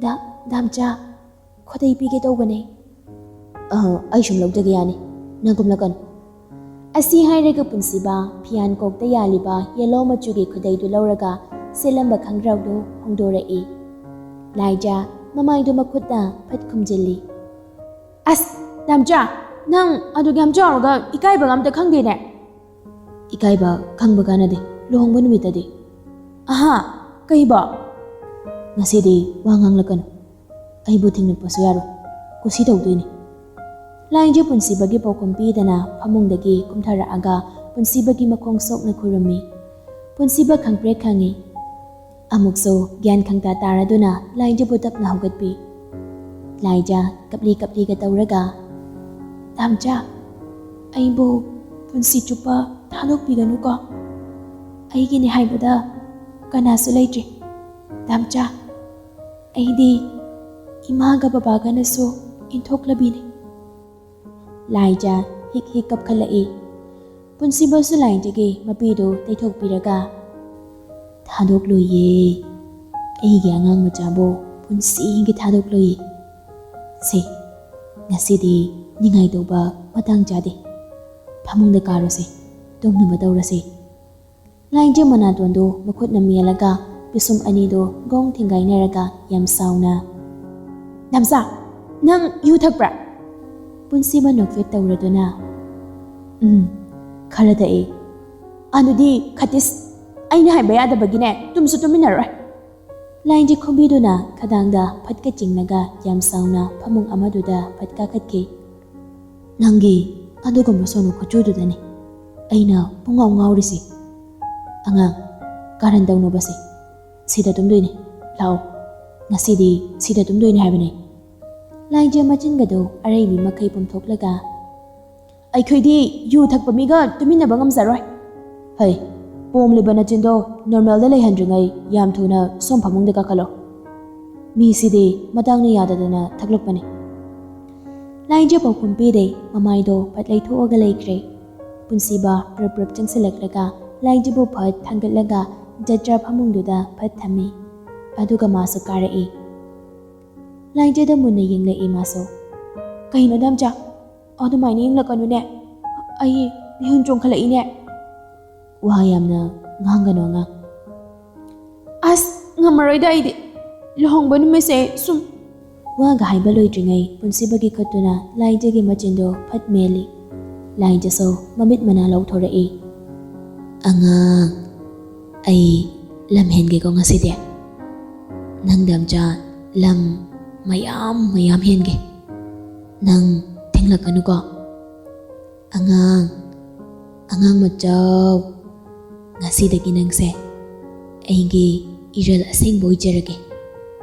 "ꯗꯥ, ꯗꯥꯝꯆꯥ, ꯈꯨꯗꯩ ꯄꯤꯒꯦ ꯇꯧꯕꯅꯦ꯫" "ꯑ, ꯑꯩ ꯁꯨꯝ ꯂꯧꯖꯒꯦ ꯌꯥꯅꯤ, ꯅꯪ ꯀꯨꯝꯂꯛꯀꯅꯨ꯫" ꯑꯁꯤ ꯍꯥꯏꯔꯒ ꯄꯨꯟꯁꯤꯕ ꯐꯤꯌꯥꯟ ꯀꯣꯛꯇ ꯌꯥꯜꯂꯤꯕ ꯌꯦꯜꯂꯣ ꯃꯆꯨꯒꯤ ꯈꯨꯗꯩꯗꯨ ꯂꯧꯔꯒ ꯁꯦꯠꯂꯝꯕ ꯈꯪꯒ꯭ꯔꯥꯎꯗꯨ ꯍꯣꯡꯗꯣꯔꯛꯏ꯫ ꯂꯥꯏꯖ ꯃꯃꯥꯏꯗꯨ ꯃꯈꯨꯠꯅ ꯐꯠ ꯈꯨꯝꯖꯤꯜꯂꯤ꯫ "ꯑꯁ, ꯗꯥꯝꯆꯥ, ꯅꯪ ꯑꯗꯨꯛ ꯌꯥꯝ ꯆꯥꯎꯔꯒ ꯏꯀꯥꯏꯕꯒ ꯑꯝꯇ ꯈꯪꯗꯦꯅꯦ꯫" "ꯏꯀꯥꯏꯕ ꯈꯪꯕ ꯀꯥꯟꯅꯗꯦ, ꯂꯨꯍꯣꯡꯕ ꯅꯨꯃꯤꯠꯇꯗꯤ꯫" "ꯑꯍꯥ, ꯀꯩꯕꯣ?" "ꯉꯁꯤꯗꯤ ꯋꯥ ꯉꯥꯡꯂꯛꯀꯅꯨ꯫ ꯑꯩꯕꯨ ꯊꯤꯡꯂꯛꯄꯁꯨ ꯌꯥꯔꯣꯏ꯫ ꯀꯨꯁꯤ ꯇꯧꯗꯣꯏꯅꯤ꯫" ꯂꯥꯏꯖ ꯄꯨꯟꯁꯤꯕꯒꯤ ꯄꯥꯎꯈꯨꯝ ꯄꯤꯗꯅ ꯐꯃꯨꯡꯗꯒꯤ ꯀꯨꯝꯊꯔꯛꯑꯒ ꯄꯨꯟꯁꯤꯕꯒꯤ ꯃꯈꯣꯡ ꯁꯣꯛꯅ ꯈꯨꯔꯨꯝꯃꯤ꯫ ꯄꯨꯟꯁꯤꯕ ꯈꯪꯄ꯭ꯔꯦꯛ ꯈꯪꯉꯤ꯫ ꯑꯃꯨꯛꯁꯨ ꯒ꯭ꯌꯥꯟ ꯈꯪꯇꯥ ꯇꯥꯔꯗꯨꯅ ꯂꯥꯏꯖꯕꯨ ꯇꯞꯅ ꯍꯧꯒꯠꯄꯤ꯫ ꯂꯥꯏꯖ ꯀꯞꯂꯤ ꯀꯞꯂꯤꯒ ꯇꯧꯔꯒ, "ꯗꯥꯝꯆꯥ, ꯑꯩꯕꯨ ꯄꯨꯟꯁꯤ ꯆꯨꯞꯄ ꯊꯥꯗꯣꯛꯄꯤꯒꯅꯨꯀꯣ꯫ ꯑꯩꯒꯤꯅꯤ ꯍꯥꯏꯕꯗ ꯀꯅꯥꯁꯨ ꯂꯩꯇ꯭ꯔꯤ꯫ ꯗꯥꯝꯆꯥ, ꯑꯩꯗꯤ ꯏꯃꯥꯒ ꯕꯕꯥꯒꯅꯁꯨ ꯏꯟꯊꯣꯛꯂꯕꯤꯅꯤ꯫" ꯂꯥꯏꯖ ꯍꯤꯛ ꯍꯤꯛ ꯀꯞꯈꯠꯂꯛꯏ꯫ ꯄꯨꯟꯁꯤꯕꯁꯨ ꯂꯥꯏꯖꯒꯤ ꯃꯄꯤꯗꯨ ꯇꯩꯊꯣꯛꯄꯤꯔꯒ, "ꯊꯥꯗꯣꯛꯂꯣꯏꯌꯦ꯫ ꯑꯩꯒꯤ ꯑꯉꯥꯡ ꯃꯆꯥꯕꯨ ꯄꯨꯟꯁꯤꯒꯤ ꯊꯥꯗꯣꯛꯂꯣꯏꯌꯦ꯫ ꯁꯦ, ꯉꯁꯤꯗꯤ ꯅꯤꯡꯉꯥꯏ ꯇꯧꯕ ꯃꯇꯥꯡ ꯆꯥꯗꯦ꯫ ꯐꯃꯨꯡꯗ ꯀꯥꯔꯣꯁꯦ, ꯇꯨꯝꯅꯕ ꯇꯧꯔꯁꯦ꯫" ꯂꯥꯏꯖ ꯃꯅꯥꯇꯣꯟꯗꯨ ꯃꯈꯨꯠꯅ ꯃꯦꯜꯂꯒ ꯄꯤꯁꯨꯝ ꯑꯅꯤꯗꯨ ꯒꯣꯡ ꯊꯤꯡꯒꯥꯏꯅꯔꯒ ꯌꯥꯝ ꯁꯥꯎꯅ, "ꯗꯥꯝꯆꯥ, ꯅꯪ ꯌꯨ ꯊꯛꯄ꯭ꯔꯥ?" ꯄꯨꯟꯁꯤꯕ ꯅꯣꯛꯐꯦꯠ ꯇꯧꯔꯗꯨꯅ, "ꯎꯝ, ꯈꯔ ꯊꯛꯏ꯫" "ꯑꯗꯨꯗꯤ ꯈꯇꯤꯁ, ꯑꯩꯅ ꯍꯥꯏꯕ ꯌꯥꯗꯕꯒꯤꯅꯦ, ꯇꯨꯝꯁꯨ ꯇꯨꯝꯃꯤꯟꯅꯔꯣꯏ꯫" ꯂꯥꯏꯖ ꯈꯨꯝꯕꯤꯗꯨꯅ ꯈꯗꯥꯡꯗ ꯐꯠꯀ ꯆꯤꯡꯂꯒ ꯌꯥꯝ ꯁꯥꯎꯅ ꯐꯃꯨꯡ ꯑꯃꯗꯨꯗ ꯐꯠ ꯀꯥꯈꯠꯈꯤ꯫ "ꯅꯪꯒꯤ ꯑꯗꯨꯒꯨꯝꯕ ꯁꯣꯅꯣ ꯈꯨꯆꯨꯗꯨꯗꯅꯤ ꯑꯩꯅ ꯄꯨꯡꯉꯥꯎ ꯉꯥꯎꯔꯤꯁꯤ꯫ ꯑꯉꯥꯡ, ꯀꯥꯔꯟ ꯇꯧꯅꯕꯁꯦ꯫ ꯁꯤꯗ ꯇꯨꯝꯗꯣꯏꯅꯦ꯫ ꯂꯥꯛꯑꯣ, ꯉꯁꯤꯗꯤ ꯁꯤꯗ ꯇꯨꯝꯗꯣꯏꯅꯦ ꯍꯥꯏꯕꯅꯦ꯫" ꯂꯥꯏꯖ ꯃꯆꯤꯟꯒꯗꯨ ꯑꯔꯩꯕꯤ ꯃꯈꯩ ꯄꯨꯝꯊꯣꯛꯂꯒ, "ꯑꯩꯈꯣꯏꯗꯤ ꯌꯨ ꯊꯛꯄ ꯃꯤꯒ ꯇꯨꯃꯤꯟꯅꯕ ꯉꯝꯖꯔꯣꯏ꯫" "ꯍꯩ, ꯄꯣꯝꯂꯤꯕ ꯅꯆꯤꯟꯗꯣ ꯅꯣꯔꯃꯦꯜꯗ ꯂꯩꯍꯟꯗ꯭ꯔꯤꯉꯩ ꯌꯥꯝ ꯊꯨꯅ ꯁꯣꯝ ꯐꯃꯨꯡꯗ ꯀꯥꯈꯠꯂꯣ꯫ ꯃꯤꯁꯤꯗꯤ ꯃꯇꯥꯡꯅ ꯌꯥꯗꯗꯅ ꯊꯛꯂꯛꯄꯅꯤ꯫ ꯂꯥꯏꯖ ꯄꯥꯎꯈꯨꯝ ꯄꯤꯗꯦ, ꯃꯃꯥꯏꯗꯣ ꯐꯠ ꯂꯩꯊꯣꯛꯑꯒ ꯂꯩꯈ꯭ꯔꯦ꯫ ꯄꯨꯟꯁꯤꯕ ꯄ꯭ꯔꯞ ꯄ꯭ꯔꯞ ꯆꯪꯁꯤꯜꯂꯛꯂꯒ ꯂꯥꯏꯖꯕꯨ ꯐꯠ ꯊꯥꯡꯒꯠꯂꯒ ꯖꯠꯇ꯭ꯔꯥ ꯐꯃꯨꯡꯗꯨꯗ ꯐꯠ ꯊꯝꯃꯤ꯫ ꯑꯗꯨꯒ ꯃꯥꯁꯨ ꯀꯥꯔꯛꯏ꯫ ꯂꯥꯏꯖꯗ ꯃꯨꯟꯅ ꯌꯦꯡꯂꯛꯏ ꯃꯥꯁꯨ꯫ "ꯀꯩꯅꯣ ꯗꯥꯝꯆꯥ? ꯑꯗꯨꯃꯥꯏꯅ ꯌꯦꯡꯂꯛꯀꯅꯨꯅꯦ꯫ ꯑꯩ ꯃꯤꯍꯨꯟ ꯆꯣꯡꯈꯠꯂꯛꯏꯅꯦ꯫" ꯋꯥ ꯌꯥꯝꯅ ꯉꯥꯡꯒꯅꯨ ꯑꯉꯥꯡ꯫ "ꯑꯁ, ꯉꯝꯃꯔꯣꯏꯗ ꯑꯩꯗꯤ꯫ ꯂꯨꯍꯣꯡꯕ ꯅꯨꯃꯤꯠꯁꯦ ꯁꯨꯝ..." ꯋꯥꯒ ꯍꯥꯏꯕ ꯂꯣꯏꯗ꯭ꯔꯤꯉꯩ ꯄꯨꯟꯁꯤꯕꯒꯤ ꯈꯨꯠꯇꯨꯅ ꯂꯥꯏꯖꯒꯤ ꯃꯆꯤꯟꯗꯣ ꯐꯠ ꯃꯦꯜꯂꯤ꯫ ꯂꯥꯏꯖꯁꯨ ꯃꯃꯤꯠ ꯃꯅꯥ ꯂꯧꯊꯣꯔꯛꯏ꯫ "ꯑꯉꯥꯡ, ꯑꯩ ꯂꯝ ꯍꯦꯟꯒꯦꯀꯣ ꯉꯁꯤꯗꯤ꯫ ꯅꯪ ꯗꯥꯝꯆꯥ ꯂꯝ ꯃꯌꯥꯝ ꯃꯌꯥꯝ ꯍꯦꯟꯒꯦ꯫ ꯅꯪ ꯊꯦꯡꯂꯛꯀꯅꯨꯀꯣ꯫ ꯑꯉꯥꯡ, ꯑꯉꯥꯡ ꯃꯆꯥꯎ, ꯉꯁꯤꯗꯒꯤ ꯅꯪꯁꯦ ꯑꯩꯒꯤ ꯏꯔꯜ ꯑꯁꯦꯡꯕ ꯑꯣꯏꯖꯔꯒꯦ꯫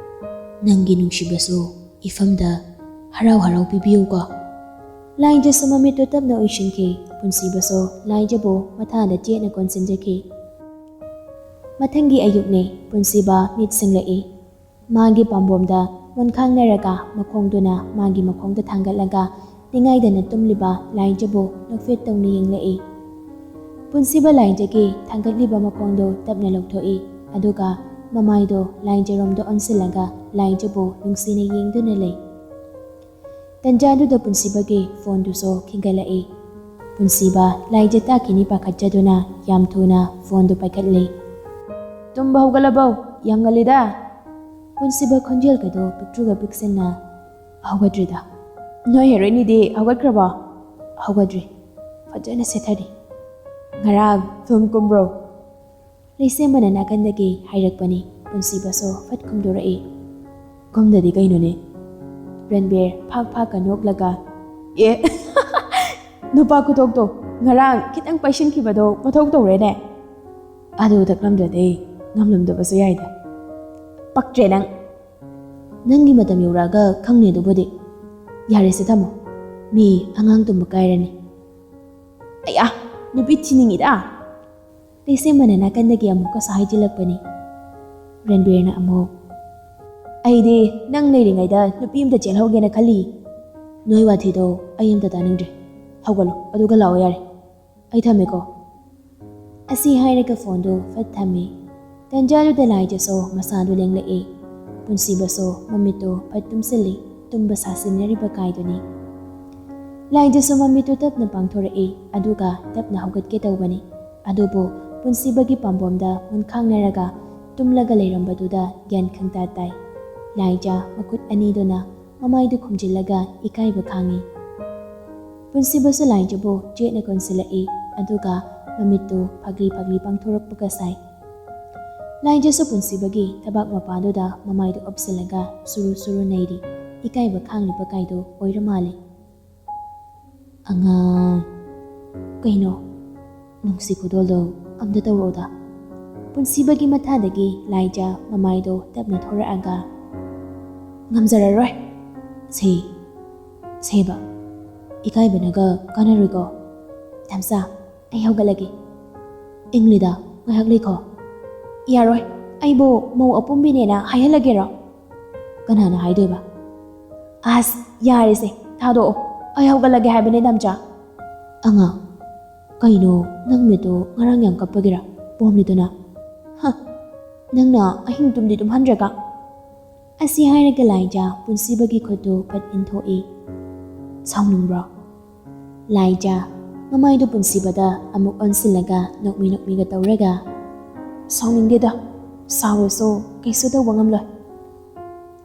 ꯅꯪꯒꯤ ꯅꯨꯡꯁꯤꯕꯁꯨ ꯏꯐꯝꯗ ꯍꯔꯥꯎ ꯍꯔꯥꯎ ꯄꯤꯕꯤꯌꯨꯀꯣ꯫" ꯂꯥꯏꯖꯁꯨ ꯃꯃꯤꯠꯇꯨ ꯇꯞꯅ ꯎꯏꯁꯤꯟꯈꯤ꯫ ꯄꯨꯟꯁꯤꯕꯁꯨ ꯂꯥꯏꯖꯕꯨ ꯃꯊꯥꯗ ꯆꯦꯠꯅ ꯀꯣꯟꯁꯤꯟꯖꯈꯤ꯫ ꯃꯊꯪꯒꯤ ꯑꯌꯨꯛꯅꯤ꯫ ꯄꯨꯟꯁꯤꯕ ꯃꯤꯠ ꯁꯤꯡꯂꯛꯏ꯫ ꯃꯥꯒꯤ ꯄꯥꯝꯕꯣꯝꯗ ꯃꯣꯟꯈꯥꯡꯅꯔꯒ ꯃꯈꯣꯡꯗꯨꯅ ꯃꯥꯒꯤ ꯃꯈꯣꯡꯗ ꯊꯥꯡꯒꯠꯂꯒ ꯅꯤꯡꯉꯥꯏꯗꯅ ꯇꯨꯝꯂꯤꯕ ꯂꯥꯏꯖꯕꯨ ꯅꯣꯛꯐꯦꯠ ꯇꯧꯅ ꯌꯦꯡꯂꯛꯏ꯫ ꯄꯨꯟꯁꯤꯕ ꯂꯥꯏꯖꯒꯤ ꯊꯥꯡꯒꯠꯂꯤꯕ ꯃꯈꯣꯡꯗꯨ ꯇꯞꯅ ꯂꯧꯊꯣꯛꯏ꯫ ꯑꯗꯨꯒ ꯃꯃꯥꯏꯗꯣ ꯂꯥꯏꯖꯔꯣꯝꯗ ꯑꯣꯟꯁꯤꯜꯂꯒ ꯂꯥꯏꯖꯕꯨ ꯅꯨꯡꯁꯤꯅ ꯌꯦꯡꯗꯨꯅ ꯂꯩ꯫ ꯇꯟꯖꯥꯗꯨꯗ ꯄꯨꯟꯁꯤꯕꯒꯤ ꯐꯣꯟꯗꯨꯁꯨ ꯈꯤꯟꯒꯠꯂꯛꯏ꯫ ꯄꯨꯟꯁꯤꯕ ꯂꯥꯏꯖ ꯇꯥꯈꯤꯅꯤ ꯄꯥꯈꯠꯆꯗꯨꯅ ꯌꯥꯝ ꯊꯨꯅ ꯐꯣꯟꯗꯨ ꯄꯥꯏꯈꯠꯂꯤ꯫ "ꯇꯨꯝꯕ ꯍꯧꯒꯠꯂꯕꯧ? ꯌꯥꯝ ꯉꯜꯂꯤꯗ꯫" ꯄꯨꯟꯁꯤꯕ ꯈꯣꯟꯖꯦꯜꯒꯗꯣ ꯄꯤꯛꯇ꯭ꯔꯨꯒ ꯄꯤꯛꯁꯤꯟꯅ, "ꯍꯧꯒꯠꯇ꯭ꯔꯤꯗ꯫" "ꯅꯣꯏ ꯍꯦꯔꯣꯏꯅꯤꯗꯤ ꯍꯧꯒꯠꯈ꯭ꯔꯕꯣ?" "ꯍꯧꯒꯠꯇ꯭ꯔꯤ, ꯐꯖꯅ ꯁꯦꯠꯊꯔꯤ꯫ ꯉꯔꯥꯡ ꯐꯤꯂꯝ ꯀꯨꯝꯕ꯭ꯔꯣ?" ꯂꯩꯁꯦꯝꯕꯅ ꯅꯥꯀꯟꯗꯒꯤ ꯍꯥꯏꯔꯛꯄꯅꯤ꯫ ꯄꯨꯟꯁꯤꯕꯁꯨ ꯐꯠ ꯈꯨꯝꯗꯣꯔꯛꯏ꯫ "ꯀꯨꯝꯗꯗꯤ ꯀꯩꯅꯣꯅꯦ?" ꯔꯟꯕꯤꯔ ꯐꯥꯛ ꯐꯥꯛꯀ ꯅꯣꯛꯂꯒ, "ꯑꯦ, ꯅꯨꯄꯥ ꯈꯨꯊꯣꯛꯇꯣ, ꯉꯔꯥꯡ ꯈꯤꯇꯪ ꯄꯩꯁꯤꯟꯈꯤꯕꯗꯣ ꯃꯊꯧ ꯇꯧꯔꯦꯅꯦ꯫ ꯑꯗꯨ ꯎꯗꯛꯂꯝꯗ꯭ꯔꯗꯤ ꯉꯝꯂꯝꯗꯕꯁꯨ ꯌꯥꯏꯗ꯫" "ꯄꯛꯇ꯭ꯔꯦ ꯅꯪ꯫ ꯅꯪꯒꯤ ꯃꯇꯝ ꯌꯧꯔꯛꯑꯒ ꯈꯪꯅꯤ ꯑꯗꯨꯕꯨꯗꯤ꯫ ꯌꯥꯔꯦꯁꯦ ꯊꯝꯃꯣ, ꯃꯤ ꯑꯉꯥꯡ ꯇꯨꯝꯕ ꯀꯥꯏꯔꯅꯤ꯫" "ꯑꯌꯥ, ꯅꯨꯄꯤ ꯊꯤꯅꯤꯡꯉꯤꯗ꯫" ꯂꯩꯁꯦꯝꯕꯅ ꯅꯥꯀꯟꯗꯒꯤ ꯑꯃꯨꯛꯀꯁꯨ ꯍꯥꯏꯖꯤꯜꯂꯛꯄꯅꯤ꯫ ꯔꯟꯕꯤꯔꯅ ꯑꯃꯨꯛ, "ꯑꯩꯗꯤ ꯅꯪ ꯂꯩꯔꯤꯉꯩꯗ ꯅꯨꯄꯤ ꯑꯝꯇ ꯆꯦꯜꯍꯧꯒꯦꯅ ꯈꯜꯂꯤ꯫ ꯅꯣꯏ ꯋꯥꯊꯤꯗꯣ ꯑꯩ ꯑꯝꯇ ꯇꯥꯅꯤꯡꯗ꯭ꯔꯦ꯫ ꯍꯧꯒꯠꯂꯣ, ꯑꯗꯨꯒ ꯂꯥꯛꯑꯣ ꯌꯥꯔꯦ꯫ ꯑꯩ ꯊꯝꯃꯦꯀꯣ꯫" ꯑꯁꯤ ꯍꯥꯏꯔꯒ ꯐꯣꯟꯗꯨ ꯐꯠ ꯊꯝꯃꯤ꯫ ꯇꯟꯖꯥꯗꯨꯗ ꯂꯥꯏꯖꯁꯨ ꯃꯁꯥꯗꯨ ꯂꯦꯡꯂꯛꯏ꯫ ꯄꯨꯟꯁꯤꯕꯁꯨ ꯃꯃꯤꯠꯇꯨ ꯐꯠ ꯇꯨꯝꯁꯤꯜꯂꯤ꯫ ꯇꯨꯝꯕ ꯁꯥꯁꯤꯟꯅꯔꯤꯕ ꯀꯥꯏꯗꯨꯅꯤ꯫ ꯂꯥꯏꯖꯁꯨ ꯃꯃꯤꯠꯇꯨ ꯇꯞꯅ ꯄꯥꯡꯊꯣꯔꯛꯏ, ꯑꯗꯨꯒ ꯇꯞꯅ ꯍꯧꯒꯠꯀꯦ ꯇꯧꯕꯅꯤ꯫ ꯑꯗꯨꯕꯨ ꯄꯨꯟꯁꯤꯕꯒꯤ ꯄꯥꯝꯕꯣꯝꯗ ꯃꯨꯟꯈꯥꯡꯅꯔꯒ ꯇꯨꯝꯂꯒ ꯂꯩꯔꯝꯕꯗꯨꯗ ꯒ꯭ꯌꯥꯟ ꯈꯪꯇꯥ ꯇꯥꯏ꯫ ꯂꯥꯏꯖ ꯃꯈꯨꯠ ꯑꯅꯤꯗꯨꯅ ꯃꯃꯥꯏꯗꯨ ꯈꯨꯝꯖꯤꯜꯂꯒ ꯏꯀꯥꯏꯕ ꯈꯥꯡꯉꯤ꯫ ꯄꯨꯟꯁꯤꯕꯁꯨ ꯂꯥꯏꯖꯕꯨ ꯆꯦꯠꯅ ꯀꯣꯟꯁꯤꯜꯂꯛꯏ, ꯑꯗꯨꯒ ꯃꯃꯤꯠꯇꯨ ꯐꯒ꯭ꯂꯤ ꯐꯒ꯭ꯂꯤ ꯄꯥꯡꯊꯣꯔꯛꯄꯒ ꯁꯥꯏ꯫ ꯂꯥꯏꯖꯁꯨ ꯄꯨꯟꯁꯤꯕꯒꯤ ꯊꯕꯥꯛ ꯃꯄꯥꯗꯨꯗ ꯃꯃꯥꯏꯗꯨ ꯑꯣꯞꯁꯤꯜꯂꯒ ꯁꯨꯔꯨ ꯁꯨꯔꯨ ꯅꯩꯔꯤ꯫ ꯏꯀꯥꯏꯕ ꯈꯥꯡꯂꯤꯕ ꯀꯥꯏꯗꯨ ꯑꯣꯏꯔ ꯃꯥꯜꯂꯦ꯫ "ꯑꯉꯥꯡ, ꯀꯩꯅꯣ? ꯅꯨꯡꯁꯤ ꯈꯨꯗꯣꯜꯗꯣ ꯑꯝꯇ ꯇꯧꯔꯛꯑꯣꯗ꯫" ꯄꯨꯟꯁꯤꯕꯒꯤ ꯃꯊꯥꯗꯒꯤ ꯂꯥꯏꯖ ꯃꯃꯥꯏꯗꯣ ꯇꯞꯅ ꯊꯣꯔꯛꯑꯒ, "ꯉꯝꯖꯔꯔꯣꯏ꯫" "ꯁꯦ, ꯁꯦꯕ, ꯏꯀꯥꯏꯕꯅꯒ ꯀꯥꯟꯅꯔꯣꯏꯀꯣ꯫ ꯊꯝꯆꯥ, ꯑꯩ ꯍꯧꯒꯠꯂꯒꯦ꯫" "ꯏꯪꯂꯤꯗ, ꯉꯥꯏꯍꯥꯛ ꯂꯩꯈꯣ꯫" "ꯌꯥꯔꯣꯏ, ꯑꯩꯕꯨ ꯃꯧ ꯑꯄꯨꯝꯕꯤꯅꯦꯅ ꯍꯥꯏꯍꯜꯂꯒꯦꯔꯣ?" "ꯀꯅꯥꯅ ꯍꯥꯏꯗꯣꯏꯕ?" "ꯑꯁ, ꯌꯥꯔꯦꯁꯦ, ꯊꯥꯗꯣꯛꯑꯣ꯫ ꯑꯩ ꯍꯧꯒꯠꯂꯒꯦ ꯍꯥꯏꯕꯅꯦ, ꯅꯝꯆꯥ꯫" "ꯑꯉꯥꯡ, ꯀꯩꯅꯣ, ꯅꯪ ꯃꯤꯠꯇꯣ ꯉꯔꯥꯡ ꯌꯥꯝ ꯀꯞꯄꯒꯤꯔ ꯄꯣꯝꯃꯤꯗꯨꯅ? ꯍ, ꯅꯪꯅ ꯑꯍꯤꯡ ꯇꯨꯝꯗꯤ ꯇꯨꯝꯍꯟꯗ꯭ꯔꯒ?" ꯑꯁꯤ ꯍꯥꯏꯔꯒ ꯂꯥꯏꯖ ꯄꯨꯟꯁꯤꯕꯒꯤ ꯈꯨꯠꯇꯨ ꯐꯠ ꯏꯟꯊꯣꯛꯏ꯫ "ꯁꯥꯎꯅꯤꯡꯕ꯭ꯔꯣ?" ꯂꯥꯏꯖ ꯃꯃꯥꯏꯗꯨ ꯄꯨꯟꯁꯤꯕꯗ ꯑꯃꯨꯛ ꯑꯣꯟꯁꯤꯜꯂꯒ ꯅꯣꯛꯃꯤ ꯅꯣꯛꯃꯤꯒ ꯇꯧꯔꯒ, "ꯁꯥꯎꯅꯤꯡꯗꯦꯗ, ꯁꯥꯎꯔꯁꯨ ꯀꯩꯁꯨ ꯇꯧꯕ ꯉꯝꯂꯣꯏ꯫"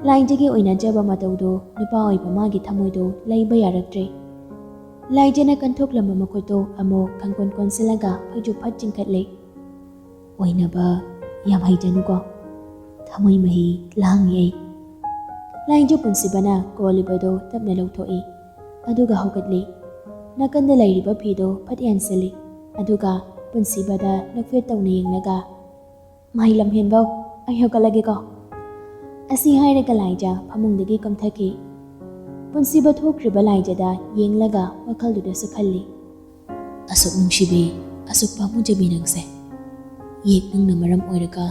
ꯂꯥꯏꯖꯒꯤ ꯑꯣꯏꯅꯖꯕ ꯃꯇꯧꯗꯨ ꯅꯨꯄꯥ ꯑꯣꯏꯕ ꯃꯥꯒꯤ ꯊꯃꯣꯏꯗꯨ ꯂꯩꯕ ꯌꯥꯔꯛꯇ꯭ꯔꯦ꯫ ꯂꯥꯏꯖꯅ ꯀꯟꯊꯣꯛꯂꯝꯕ ꯃꯈꯨꯠꯇꯨ ꯑꯃꯨꯛ ꯈꯪꯀꯣꯟ ꯀꯣꯟꯁꯤꯜꯂꯒ ꯐꯩꯖꯨꯞ ꯐꯠ ꯆꯤꯡꯈꯠꯂꯦ꯫ "ꯑꯣꯏꯅꯕ ꯌꯥꯝ ꯍꯩꯖꯅꯨꯀꯣ, ꯊꯃꯣꯏ ꯃꯍꯤ ꯂꯥꯡꯉꯤ ꯑꯩ꯫" ꯂꯥꯏꯖ ꯄꯨꯟꯁꯤꯕꯅ ꯀꯣꯜꯂꯤꯕꯗꯨ ꯇꯞꯅ ꯂꯧꯊꯣꯛꯏ, ꯑꯗꯨꯒ ꯍꯧꯒꯠꯂꯤ꯫ ꯅꯥꯀꯟꯗ ꯂꯩꯔꯤꯕ ꯐꯤꯗꯨ ꯐꯠ ꯌꯥꯟꯁꯤꯜꯂꯤ, ꯑꯗꯨꯒ ꯄꯨꯟꯁꯤꯕꯗ ꯅꯣꯛꯐꯦꯠ ꯇꯧꯅ ꯌꯦꯡꯂꯒ, "ꯃꯍꯩ ꯂꯝꯍꯦꯟꯕꯧ, ꯑꯩ ꯍꯧꯒꯠꯂꯒꯦꯀꯣ꯫" ꯑꯁꯤ ꯍꯥꯏꯔꯒ ꯂꯥꯏꯖ ꯐꯃꯨꯡꯗꯒꯤ ꯀꯨꯝꯊꯈꯤ꯫ ꯄꯨꯟꯁꯤꯕ ꯊꯣꯛꯈ꯭ꯔꯤꯕ ꯂꯥꯏꯖꯗ ꯌꯦꯡꯂꯒ ꯋꯥꯈꯜꯗꯨꯗꯁꯨ ꯈꯜꯂꯤ, "ꯑꯁꯨꯛ ꯅꯨꯡꯁꯤꯕꯤ, ꯑꯁꯨꯛ ꯄꯥꯝꯃꯨꯖꯕꯤ ꯅꯪꯁꯦ ꯌꯦꯛ ꯅꯪꯅ ꯃꯔꯝ ꯑꯣꯏꯔꯒ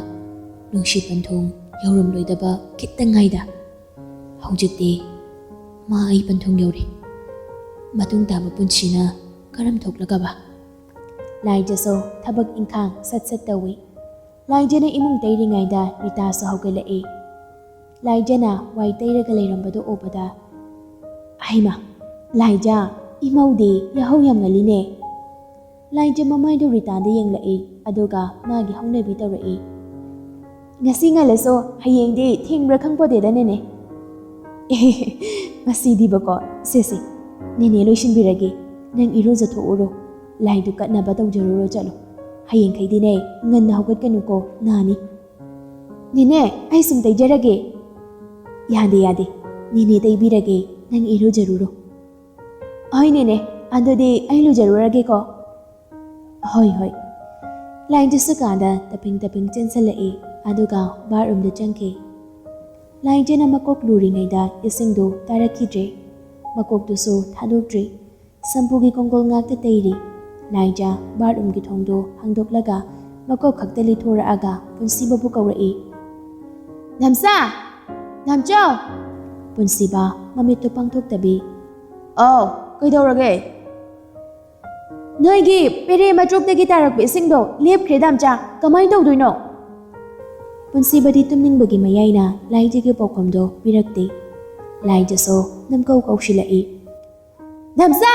ꯅꯨꯡꯁꯤ ꯄꯟꯊꯨꯡ ꯌꯧꯔꯝꯂꯣꯏꯗꯕ ꯈꯤꯇꯪ ꯉꯥꯏꯗ꯫ ꯍꯧꯖꯤꯛꯇꯤ ꯃꯥ ꯑꯩ ꯄꯟꯊꯨꯡ ꯌꯧꯔꯦ꯫ ꯃꯇꯨꯡ ꯇꯥꯕ ꯄꯨꯟꯁꯤꯅ ꯀꯔꯝ ꯊꯣꯛꯂꯒꯕ? ꯂꯥꯏꯖꯁꯨ ꯊꯕꯛ ꯏꯪꯈꯥꯡ ꯁꯠ ꯁꯠ ꯇꯧꯏ꯫ ꯂꯥꯏꯖꯅ ꯏꯃꯨꯡ ꯇꯩꯔꯤꯉꯩꯗ ꯔꯤꯇꯥꯁꯨ ꯍꯧꯒꯠꯂꯛꯏ꯫ ꯂꯥꯏꯖꯅ ꯋꯥꯏ ꯇꯩꯔꯒ ꯂꯩꯔꯝꯕꯗꯨ ꯎꯕꯗ, "ꯍꯩꯃꯥ, ꯂꯥꯏꯖ, ꯏꯃꯧꯗꯤ ꯌꯥꯍꯧ ꯌꯥꯝ ꯉꯜꯂꯤꯅꯦ!" ꯂꯥꯏꯖ ꯃꯃꯥꯏꯗꯨ ꯔꯤꯇꯥꯗ ꯌꯦꯡꯂꯛꯏ, ꯑꯗꯨꯒ ꯃꯥꯒꯤ ꯍꯧꯅꯕꯤ ꯇꯧꯔꯛꯏ꯫ "ꯉꯁꯤ ꯉꯜꯂꯁꯨ ꯍꯌꯦꯡꯗꯤ ꯊꯦꯡꯕ꯭ꯔꯥ ꯈꯪꯄꯣꯠꯇꯦꯗ, ꯅꯦꯅꯦ꯫" "ꯑꯦ, ꯉꯁꯤꯗꯤꯕꯀꯣ, ꯁꯦ ꯁꯦ, ꯅꯦꯅꯦ ꯂꯣꯏꯁꯤꯟꯕꯤꯔꯒꯦ꯫ ꯅꯪ ꯏꯔꯨꯖꯊꯣꯛꯎꯔꯣ, ꯂꯥꯏꯗꯨ ꯀꯠꯅꯕ ꯇꯧꯖꯔꯨꯔꯣ ꯆꯠꯂꯣ꯫ ꯍꯌꯦꯡꯈꯩꯗꯤꯅꯦ, ꯉꯟꯅ ꯍꯧꯒꯠꯀꯅꯨꯀꯣ, ꯅꯥꯅꯤ꯫" "ꯅꯦꯅꯦ, ꯑꯩ ꯁꯨꯝ ꯇꯩꯖꯔꯒꯦ꯫" "ꯌꯥꯗꯦ, ꯌꯥꯗꯦ, ꯅꯦꯅꯦ ꯇꯩꯕꯤꯔꯒꯦ, ꯅꯪ ꯏꯔꯨꯖꯔꯨꯔꯣ꯫" "ꯍꯣꯏ ꯅꯦꯅꯦ, ꯑꯗꯨꯗꯤ ꯑꯩ ꯂꯨꯖꯔꯨꯔꯒꯦꯀꯣ꯫" "ꯍꯣꯏ, ꯍꯣꯏ꯫" ꯂꯥꯏꯖꯁꯨ ꯀꯥꯗ ꯇꯞꯄꯤꯡ ꯇꯞꯄꯤꯡ ꯆꯦꯟꯁꯤꯜꯂꯛꯏ, ꯑꯗꯨꯒ ꯕꯥꯠꯔꯨꯝꯗ ꯆꯪꯈꯤ꯫ ꯂꯥꯏꯖꯅ ꯃꯀꯣꯛ ꯂꯨꯔꯤꯉꯩꯗ ꯏꯁꯤꯡꯗꯨ ꯇꯥꯔꯛꯈꯤꯗ꯭ꯔꯦ꯫ ꯃꯀꯣꯛꯇꯨꯁꯨ ꯊꯥꯗꯣꯛꯇ꯭ꯔꯤ꯫ ꯁꯝꯄꯨꯒꯤ ꯀꯣꯡꯒꯣꯜ ꯉꯥꯛꯇ ꯇꯩꯔꯤ꯫ ꯂꯥꯏꯖ ꯕꯥꯠꯔꯨꯝꯒꯤ ꯊꯣꯡꯗꯨ ꯍꯥꯡꯗꯣꯛꯂꯒ ꯃꯀꯣꯛ ꯈꯛꯇ ꯂꯤꯊꯣꯔꯛꯑꯒ ꯄꯨꯟꯁꯤꯕꯕꯨ ꯀꯧꯔꯛꯏ꯫ "ꯅꯝꯆꯥ! ꯅꯝꯆꯧ!" ꯄꯨꯟꯁꯤꯕ ꯃꯃꯤꯠꯇꯨ ꯄꯥꯡꯊꯣꯛꯇꯕꯤ, "ꯑꯥꯎ, ꯀꯩꯗꯧꯔꯒꯦ?" "ꯅꯣꯏꯒꯤ ꯄꯦꯔꯦ ꯃꯇ꯭ꯔꯣꯛꯇꯒꯤ ꯇꯥꯔꯛꯄ ꯏꯁꯤꯡꯗꯣ ꯂꯦꯞꯈ꯭ꯔꯦ, ꯗꯥꯝꯆꯥ꯫ ꯀꯃꯥꯏꯅ ꯇꯧꯗꯣꯏꯅꯣ?" ꯄꯨꯟꯁꯤꯕꯗꯤ ꯇꯨꯝꯅꯤꯡꯕꯒꯤ ꯃꯌꯥꯏꯅ ꯂꯥꯏꯖꯒꯤ ꯄꯥꯎꯈꯨꯝꯗꯣ ꯄꯤꯔꯛꯇꯦ꯫ ꯂꯥꯏꯖꯁꯨ ꯅꯝꯀꯧ ꯀꯧꯁꯤꯜꯂꯛꯏ꯫ "ꯗꯥꯝꯆꯥ!"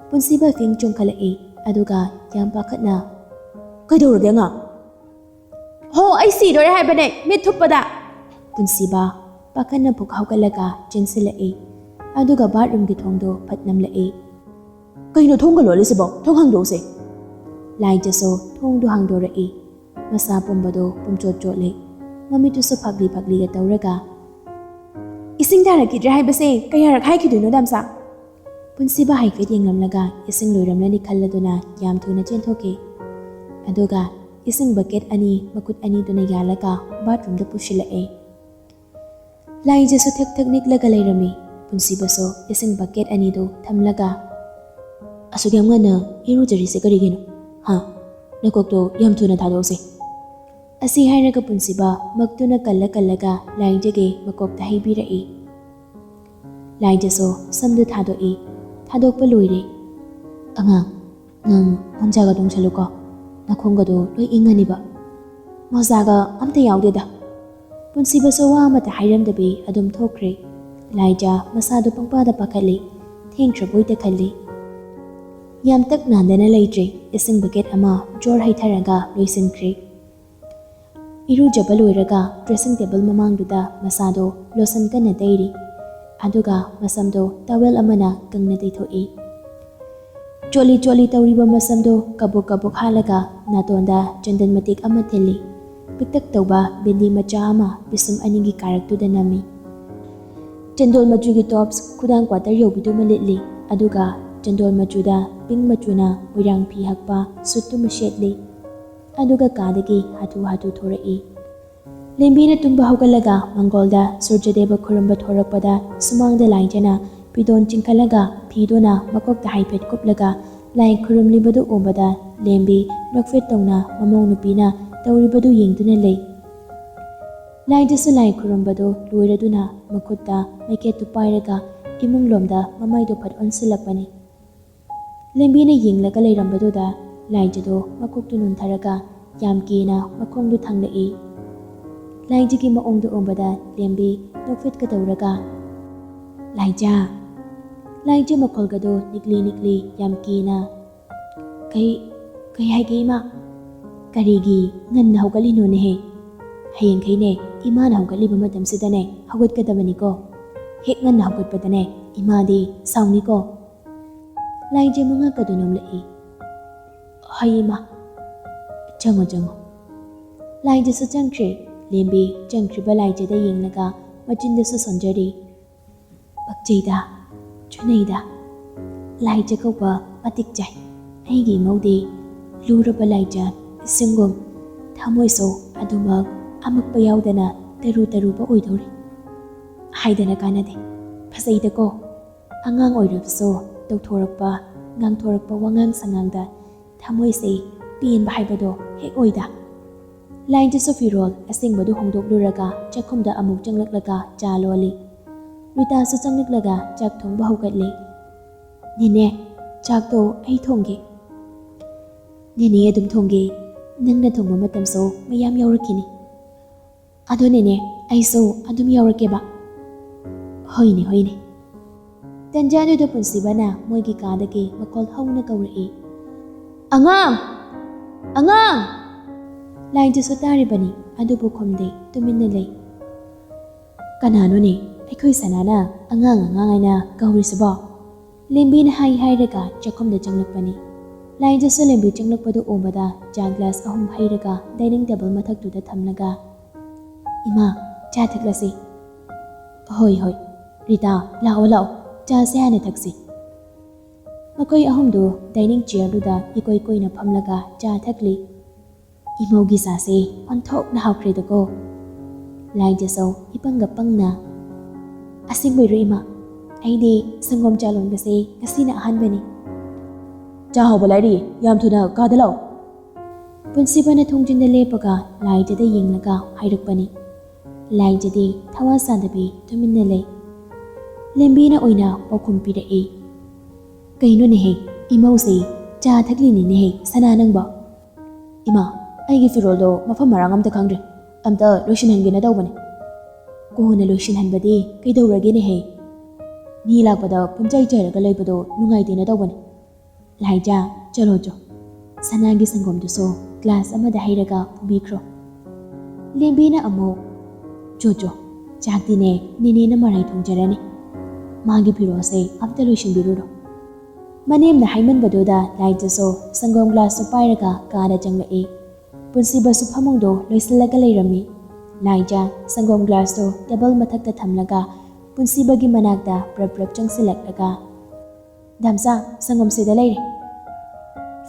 ꯄꯨꯟꯁꯤꯕ ꯐꯤꯡ ꯆꯣꯡꯈꯠꯂꯛꯏ, ꯑꯗꯨꯒ ꯌꯥꯝ ꯄꯥꯈꯠꯅ, "ꯀꯩꯗꯧꯔꯒꯦ, ꯑꯉꯥꯡ?" "ꯍꯣ, ꯑꯩ ꯁꯤꯗꯣꯔꯦ ꯍꯥꯏꯕꯅꯦ, ꯃꯤꯠ ꯊꯨꯞꯄꯗ!" ꯄꯨꯟꯁꯤꯕ ꯄꯥꯈꯠꯅ ꯄꯨꯛ ꯍꯧꯒꯠꯂꯒ ꯆꯦꯟꯁꯤꯜꯂꯛꯏ, ꯑꯗꯨꯒ ꯕꯥꯠꯔꯨꯝꯒꯤ ꯊꯣꯡꯗꯣ ꯐꯠ ꯅꯝꯂꯛꯏ꯫ "ꯀꯩꯅꯣ ꯊꯣꯡꯒ ꯂꯣꯜꯂꯤꯁꯤꯕꯣ? ꯊꯣꯡ ꯍꯥꯡꯗꯣꯛꯎꯁꯦ!" ꯂꯥꯏꯖꯁꯨ ꯊꯣꯡꯗꯨ ꯍꯥꯡꯗꯣꯔꯛꯏ꯫ ꯃꯁꯥ ꯄꯨꯝꯕꯗꯣ ꯄꯨꯝꯆꯣꯠ ꯆꯣꯠꯂꯦ꯫ ꯃꯃꯤꯠꯇꯨꯁꯨ ꯐꯥꯛꯂꯤ ꯐꯥꯛꯂꯤꯒ ꯇꯧꯔꯒ, "ꯏꯁꯤꯡ ꯇꯥꯔꯛꯈꯤꯗ꯭ꯔꯦ ꯍꯥꯏꯕꯁꯦ ꯀꯌꯥꯔꯛ ꯍꯥꯏꯈꯤꯗꯣꯏꯅꯣ, ꯗꯥꯝꯆꯥ?" ꯄꯨꯟꯁꯤꯕ ꯍꯥꯏꯐꯦꯠ ꯌꯦꯡꯂꯝꯂꯒ ꯏꯁꯤꯡ ꯂꯣꯏꯔꯝꯂꯅꯤ ꯈꯜꯂꯗꯨꯅ ꯌꯥꯝ ꯊꯨꯅ ꯆꯦꯟꯊꯣꯛꯈꯤ꯫ ꯑꯗꯨꯒ ꯏꯁꯤꯡ ꯕꯛꯀꯦꯠ ꯑꯅꯤ ꯃꯈꯨꯠ ꯑꯅꯤꯗꯨꯅ ꯌꯥꯜꯂꯒ ꯕꯥꯠꯔꯨꯝꯗ ꯄꯨꯁꯤꯜꯂꯛꯑꯦ꯫ ꯂꯥꯏꯖꯁꯨ ꯊꯛ ꯊꯛ ꯅꯤꯛꯂꯒ ꯂꯩꯔꯝꯃꯤ꯫ ꯄꯨꯟꯁꯤꯕꯁꯨ ꯏꯁꯤꯡ ꯕꯛꯀꯦꯠ ꯑꯅꯤꯗꯨ ꯊꯝꯂꯒ, "ꯑꯁꯨꯛ ꯌꯥꯝ ꯉꯟꯅ ꯏꯔꯨꯖꯔꯤꯁꯦ ꯀꯔꯤꯒꯤꯅꯣ? ꯍꯥ?" ꯅꯀꯣꯛꯇꯣ ꯌꯥꯝ ꯊꯨꯅ ꯊꯥꯗꯣꯛꯎꯁꯦ꯫ ꯑꯁꯤ ꯍꯥꯏꯔꯒ ꯄꯨꯟꯁꯤꯕ ꯃꯛꯇꯨꯅ ꯀꯜꯂ ꯀꯜꯂꯒ ꯂꯥꯏꯖꯒꯤ ꯃꯀꯣꯛꯇ ꯍꯩꯕꯤꯔꯛꯏ꯫ ꯂꯥꯏꯖꯁꯨ ꯁꯝꯗꯨ ꯊꯥꯗꯣꯛꯏ꯫ ꯊꯥꯗꯣꯛꯄ ꯂꯣꯏꯔꯦ꯫ "ꯑꯉꯥꯡ, ꯅꯪ ꯃꯣꯟꯖꯥꯒ ꯇꯣꯡꯁꯜꯂꯨꯀꯣ, ꯅꯈꯣꯡꯒꯗꯣ ꯂꯣꯏ ꯏꯪꯉꯅꯤꯕ꯫ ꯃꯣꯖꯥꯒ ꯑꯝꯇ ꯌꯥꯎꯗꯦꯗ꯫" ꯄꯨꯟꯁꯤꯕꯁꯨ ꯋꯥ ꯑꯃꯠꯇ ꯍꯥꯏꯔꯝꯗꯕꯤ ꯑꯗꯨꯝ ꯊꯣꯛꯈ꯭ꯔꯦ꯫ ꯂꯥꯏꯖ ꯃꯁꯥꯗꯣ ꯄꯪꯄꯥꯗ ꯄꯥꯈꯠꯂꯤ꯫ ꯊꯦꯡꯈ꯭ꯔꯕꯣꯏꯗ ꯈꯜꯂꯤ꯫ ꯌꯥꯝ ꯇꯛ ꯅꯥꯟꯗꯅ ꯂꯩꯇ꯭ꯔꯦ꯫ ꯏꯁꯤꯡ ꯕꯀꯦꯠ ꯑꯃ ꯖꯣꯔ ꯍꯩꯊꯔꯒ ꯂꯣꯏꯁꯤꯟꯈ꯭ꯔꯦ꯫ ꯏꯔꯨꯖꯕ ꯂꯣꯏꯔꯒ ꯗ꯭ꯔꯦꯁꯤꯡ ꯇꯦꯕꯜ ꯃꯃꯥꯡꯗꯨꯗ ꯃꯁꯥꯗꯣ ꯂꯣꯁꯟ ꯀꯟꯅ ꯇꯩꯔꯤ꯫ ꯑꯗꯨꯒ ꯃꯁꯝꯗꯣ ꯇꯥꯋꯦꯜ ꯑꯃꯅ ꯀꯪꯅ ꯇꯩꯊꯣꯛꯏ꯫ ꯆꯣꯠꯂꯤ ꯆꯣꯠꯂꯤ ꯇꯧꯔꯤꯕ ꯃꯁꯝꯗꯣ ꯀꯕꯨꯛ ꯀꯕꯨꯛ ꯍꯥꯠꯂꯒ ꯅꯥꯇꯣꯟꯗ ꯆꯟꯗꯟ ꯃꯇꯦꯛ ꯑꯃ ꯊꯤꯜꯂꯤ꯫ ꯄꯤꯛꯇꯛ ꯇꯧꯕ ꯕꯤꯟꯗꯤ ꯃꯆꯥ ꯑꯃ ꯄꯤꯁꯨꯝ ꯑꯅꯤꯒꯤ ꯀꯥꯔꯛꯇꯨꯗ ꯅꯝꯃꯤ꯫ ꯆꯟꯗꯣꯜ ꯃꯆꯨꯒꯤ ꯇꯣꯞꯁ ꯈꯨꯗꯥꯡ ꯀ꯭ꯋꯥꯇꯔ ꯌꯧꯕꯤꯗꯨꯃ ꯂꯤꯠꯂꯤ, ꯑꯗꯨꯒ ꯆꯟꯗꯣꯜ ꯃꯆꯨꯗ ꯄꯤꯡ ꯃꯆꯨꯅ ꯃꯣꯏꯔꯥꯡ ꯐꯤ ꯍꯛꯄ ꯁꯨꯠꯇꯨꯃ ꯁꯦꯠꯂꯤ꯫ ꯑꯗꯨꯒ ꯀꯥꯗꯒꯤ ꯍꯥꯊꯨ ꯍꯥꯊꯨ ꯊꯣꯔꯛꯏ꯫ ꯂꯦꯝꯕꯤꯅ ꯇꯨꯝꯕ ꯍꯧꯒꯠꯂꯒ ꯃꯪꯒꯣꯜꯗ ꯁꯨꯔꯖꯗꯦꯕ ꯈꯨꯔꯨꯝꯕ ꯊꯣꯔꯛꯄꯗ ꯁꯨꯃꯥꯡꯗ ꯂꯥꯏꯖꯅ ꯐꯤꯗꯣꯟ ꯆꯤꯡꯈꯠꯂꯒ ꯐꯤꯗꯨꯅ ꯃꯀꯣꯛꯇ ꯍꯥꯏꯐꯦꯠ ꯀꯨꯞꯂꯒ ꯂꯥꯏ ꯈꯨꯔꯨꯝꯂꯤꯕꯗꯨ ꯎꯕꯗ ꯂꯦꯝꯕꯤ ꯅꯣꯛꯐꯦꯠ ꯇꯧꯅ ꯃꯃꯧ ꯅꯨꯄꯤꯅ ꯇꯧꯔꯤꯕꯗꯨ ꯌꯦꯡꯗꯨꯅ ꯂꯩ꯫ ꯂꯥꯏꯖꯁꯨ ꯂꯥꯏ ꯈꯨꯔꯨꯝꯕꯗꯨ ꯂꯣꯏꯔꯗꯨꯅ ꯃꯈꯨꯠꯇ ꯃꯩꯈꯦꯠꯇꯨ ꯄꯥꯏꯔꯒ ꯏꯃꯨꯡꯂꯣꯝꯗ ꯃꯃꯥꯏꯗꯨ ꯐꯠ ꯑꯣꯟꯁꯤꯜꯂꯛꯄꯅꯤ꯫ ꯂꯦꯝꯕꯤꯅ ꯌꯦꯡꯂꯒ ꯂꯩꯔꯝꯕꯗꯨꯗ ꯂꯥꯏꯖꯗꯣ ꯃꯀꯣꯛꯇꯨ ꯅꯣꯟꯊꯔꯒ ꯌꯥꯝ ꯀꯤꯅ ꯃꯈꯣꯡꯗꯨ ꯊꯥꯡꯂꯛꯏ꯫ ꯂꯥꯏꯖꯒꯤ ꯃꯑꯣꯡꯗꯨ ꯎꯕꯗ ꯂꯦꯝꯕꯤ ꯅꯣꯛꯐꯦꯠꯀ ꯇꯧꯔꯒ, "ꯂꯥꯏꯖ!" ꯂꯥꯏꯖ ꯃꯈꯣꯜꯒꯗꯣ ꯅꯤꯛꯂꯤ ꯅꯤꯛꯂꯤ ꯌꯥꯝ ꯀꯤꯅ, "ꯀꯩ, ꯀꯩ ꯍꯥꯏꯒꯦ ꯏꯃꯥ?" "ꯀꯔꯤꯒꯤ ꯉꯟꯅ ꯍꯧꯒꯠꯂꯤꯅꯣꯅꯦꯍꯦ? ꯍꯌꯦꯡꯈꯩꯅꯦ ꯏꯃꯥꯅ ꯍꯧꯒꯠꯂꯤꯕ ꯃꯇꯝꯁꯤꯗꯅꯦ ꯍꯧꯒꯠꯀꯗꯕꯅꯤꯀꯣ꯫ ꯍꯦꯛ ꯉꯟꯅ ꯍꯧꯒꯠꯄꯗꯅꯦ ꯏꯃꯥꯗꯤ ꯁꯥꯎꯅꯤꯀꯣ꯫" ꯂꯥꯏꯖ ꯃꯉꯛꯀꯗꯨ ꯅꯣꯝꯂꯛꯏ꯫ "ꯍꯣꯏ ꯏꯃꯥ, ꯆꯪꯉꯣ ꯆꯪꯉꯣ꯫" ꯂꯥꯏꯖꯁꯨ ꯆꯪꯈ꯭ꯔꯦ꯫ ꯂꯦꯝꯕꯤ ꯆꯪꯈ꯭ꯔꯤꯕ ꯂꯥꯏꯖꯗ ꯌꯦꯡꯂꯒ ꯃꯆꯤꯟꯗꯁꯨ ꯁꯣꯟꯖꯔꯤ꯫ "ꯄꯛꯆꯩꯗ, ꯆꯨꯅꯩꯗ꯫ ꯂꯥꯏꯖ ꯀꯧꯕ ꯃꯇꯤꯛ ꯆꯥꯏ꯫ ꯑꯩꯒꯤ ꯏꯃꯧꯗꯤ ꯂꯨꯔꯕ ꯂꯥꯏꯖ ꯏꯁꯤꯡꯒꯨꯝ ꯊꯃꯣꯏꯁꯨ ꯑꯗꯨꯃꯛ ꯑꯃꯛꯄ ꯌꯥꯎꯗꯅ ꯇꯔꯨ ꯇꯔꯨꯕ ꯑꯣꯏꯗꯧꯔꯤ꯫ ꯍꯥꯏꯗꯅ ꯀꯥꯟꯅꯗꯦ꯫ ꯐꯖꯩꯗꯀꯣ꯫ ꯑꯉꯥꯡ ꯑꯣꯏꯔꯕꯁꯨ ꯇꯧꯊꯣꯔꯛꯄ, ꯉꯥꯡꯊꯣꯔꯛꯄ ꯋꯥꯉꯥꯡ ꯁꯉꯥꯡꯗ ꯊꯃꯣꯏꯁꯦ ꯄꯦꯟꯕ ꯍꯥꯏꯕꯗꯣ ꯍꯦꯛ ꯑꯣꯏꯗ꯫ ꯂꯥꯏꯟꯗꯁꯨ ꯐꯤꯔꯣꯜ ꯑꯁꯦꯡꯕꯗꯨ ꯍꯣꯡꯗꯣꯛꯂꯨꯔꯒ ꯆꯥꯛꯈꯨꯝꯗ ꯑꯃꯨꯛ ꯆꯪꯂꯛꯂꯒ ꯆꯥ ꯂꯣꯜꯂꯤ꯫ ꯔꯤꯇꯥꯁꯨ ꯆꯪꯂꯛꯂꯒ ꯆꯥꯛ ꯊꯣꯡꯕ ꯍꯧꯒꯠꯂꯤ꯫ "ꯅꯦꯅꯦ, ꯆꯥꯛꯇꯣ ꯑꯩ ꯊꯣꯡꯒꯦ꯫" "ꯅꯦꯅꯦ ꯑꯗꯨꯝ ꯊꯣꯡꯒꯦ꯫ ꯅꯪꯅ ꯊꯣꯡꯕ ꯃꯇꯝꯁꯨ ꯃꯌꯥꯝ ꯌꯥꯎꯔꯛꯈꯤꯅꯤ꯫" "ꯑꯗꯣ ꯅꯦꯅꯦ, ꯑꯩꯁꯨ ꯑꯗꯨꯝ ꯌꯥꯎꯔꯛꯀꯦꯕ꯫" "ꯍꯣꯏꯅꯦ, ꯍꯣꯏꯅꯦ꯫" ꯇꯟꯖꯥꯗꯨꯗ ꯄꯨꯟꯁꯤꯕꯅ ꯃꯣꯏꯒꯤ ꯀꯥꯗꯒꯤ ꯃꯈꯣꯜ ꯍꯧꯅ ꯀꯧꯔꯛꯏ, "ꯑꯉꯥꯡ! ꯑꯉꯥꯡ!" ꯂꯥꯏꯟꯗꯁꯨ ꯇꯥꯔꯤꯕꯅꯤ, ꯑꯗꯨꯕꯨ ꯈꯨꯝꯗꯦ, ꯇꯨꯃꯤꯟꯅ ꯂꯩ꯫ "ꯀꯅꯥꯅꯣꯅꯦ ꯑꯩꯈꯣꯏ ꯁꯅꯥꯅ ꯑꯉꯥꯡ ꯑꯉꯥꯡ ꯍꯥꯏꯅ ꯀꯧꯔꯤꯁꯤꯕꯣ?" ꯂꯦꯝꯕꯤꯅ ꯍꯥꯏ ꯍꯥꯏꯔꯒ ꯆꯥꯛꯈꯨꯝꯗ ꯆꯪꯂꯛꯄꯅꯤ꯫ ꯂꯥꯏꯟꯗꯁꯨ ꯂꯦꯝꯕꯤ ꯆꯪꯂꯛꯄꯗꯨ ꯎꯕꯗ ꯆꯥ ꯒ꯭ꯂꯥꯁ ꯑꯍꯨꯝ ꯍꯩꯔꯒ ꯗꯥꯏꯅꯤꯡ ꯇꯦꯕꯜ ꯃꯊꯛꯇꯨꯗ ꯊꯝꯂꯒ, "ꯏꯃꯥ, ꯆꯥ ꯊꯛꯂꯁꯤ꯫" "ꯍꯣꯏ, ꯍꯣꯏ꯫ ꯔꯤꯇꯥ, ꯂꯥꯛꯑꯣ, ꯂꯥꯛꯑꯣ, ꯆꯥꯁꯦ ꯍꯥꯟꯅ ꯊꯛꯁꯤ꯫" ꯃꯈꯣꯏ ꯑꯍꯨꯝꯗꯨ ꯗꯥꯏꯅꯤꯡ ꯆꯤꯌꯔꯗꯨꯗ ꯏꯀꯣꯏ ꯀꯣꯏꯅ ꯐꯝꯂꯒ ꯆꯥ ꯊꯛꯂꯤ꯫ "ꯏꯃꯧꯒꯤ ꯆꯥꯁꯦ ꯑꯣꯟꯊꯣꯛꯅ ꯍꯥꯎꯈ꯭ꯔꯦꯗꯀꯣ꯫" ꯂꯥꯏꯖꯁꯧ ꯏꯄꯪꯒ ꯄꯪꯅ, "ꯑꯁꯦꯡꯕꯩꯔꯣ ꯏꯃꯥ? ꯑꯩꯗꯤ ꯁꯪꯒꯣꯝ ꯆꯥ ꯂꯣꯟꯕꯁꯦ ꯉꯁꯤꯅ ꯑꯍꯥꯟꯕꯅꯤ꯫" "ꯆꯥ ꯍꯧꯕ ꯂꯥꯏꯔꯤ, ꯌꯥꯝ ꯊꯨꯅ ꯀꯥꯗ ꯂꯥꯛꯑꯣ꯫" ꯄꯨꯟꯁꯤꯕꯅ ꯊꯣꯡꯖꯤꯟꯗ ꯂꯦꯞꯄꯒ ꯂꯥꯏꯖꯗ ꯌꯦꯡꯂꯒ ꯍꯥꯏꯔꯛꯄꯅꯤ꯫ ꯂꯥꯏꯖꯗꯤ ꯊꯋꯥ ꯁꯥꯗꯕꯤ ꯇꯨꯃꯤꯟꯅ ꯂꯩ꯫ ꯂꯦꯝꯕꯤꯅ ꯑꯣꯏꯅ ꯄꯥꯎꯈꯨꯝ ꯄꯤꯔꯛꯏ, "ꯀꯩꯅꯣꯅꯦꯍꯦ, ꯏꯃꯧꯁꯦ ꯆꯥ ꯊꯛꯂꯤꯅꯤꯅꯦꯍꯦ, ꯁꯅꯥ ꯅꯪꯕꯣ?" "ꯏꯃꯥ, ꯑꯩꯒꯤ ꯐꯤꯔꯣꯜꯗꯣ ꯃꯐꯝ ꯃꯔꯥꯡ ꯑꯝꯇ ꯈꯪꯗ꯭ꯔꯦ, ꯑꯝꯇ ꯂꯣꯏꯁꯤꯟꯍꯟꯒꯦꯅ ꯇꯧꯕꯅꯦ꯫" "ꯀꯣꯟꯅ ꯂꯣꯏꯁꯤꯟꯍꯟꯕꯗꯤ ꯀꯩꯗꯧꯔꯒꯦꯅꯦꯍꯦ? ꯃꯤ ꯂꯥꯛꯄꯗ ꯄꯨꯝꯆꯥꯏ ꯆꯥꯏꯔꯒ ꯂꯩꯕꯗꯣ ꯅꯨꯡꯉꯥꯏꯇꯦꯅ ꯇꯧꯕꯅꯦ꯫ ꯂꯥꯏꯖꯥ, ꯆꯠꯂꯣ ꯆꯣ, ꯁꯅꯥꯒꯤ ꯁꯪꯒꯣꯝꯗꯨꯁꯨ ꯒ꯭ꯂꯥꯁ ꯑꯃꯗ ꯍꯩꯔꯒ ꯄꯨꯕꯤꯈ꯭ꯔꯣ꯫" ꯂꯦꯝꯕꯤꯅ ꯑꯃꯨꯛ, "ꯆꯣ ꯆꯣ, ꯆꯥꯛꯇꯤꯅꯦ ꯅꯦꯅꯦꯅ ꯃꯔꯥꯏ ꯊꯣꯡꯖꯔꯅꯤ꯫ ꯃꯥꯒꯤ ꯐꯤꯔꯣꯜꯁꯦ ꯑꯝꯇ ꯂꯣꯏꯁꯤꯟꯕꯤꯔꯨꯔꯣ꯫" ꯃꯅꯦꯝꯅ ꯍꯥꯏꯃꯟꯕꯗꯨꯗ ꯂꯥꯏꯖꯥꯁꯨ ꯁꯪꯒꯣꯝ ꯒ꯭ꯂꯥꯁꯇꯨ ꯄꯥꯏꯔꯒ ꯀꯥꯗ ꯆꯪꯂꯛꯏ꯫ ꯄꯨꯟꯁꯤꯕꯁꯨ ꯐꯃꯨꯡꯗꯣ ꯂꯣꯏꯁꯤꯜꯂꯒ ꯂꯩꯔꯝꯃꯤ꯫ ꯂꯥꯏꯖꯥ ꯁꯪꯒꯣꯝ ꯒ꯭ꯂꯥꯁꯇꯨ ꯇꯦꯕꯜ ꯃꯊꯛꯇ ꯊꯝꯂꯒ ꯄꯨꯟꯁꯤꯕꯒꯤ ꯃꯅꯥꯛꯇ ꯄ꯭ꯔꯞ ꯄ꯭ꯔꯞ ꯆꯪꯁꯤꯜꯂꯛꯂꯒ, "ꯗꯥꯝꯆꯥ, ꯁꯪꯒꯣꯝꯁꯤꯗ ꯂꯩꯔꯦ꯫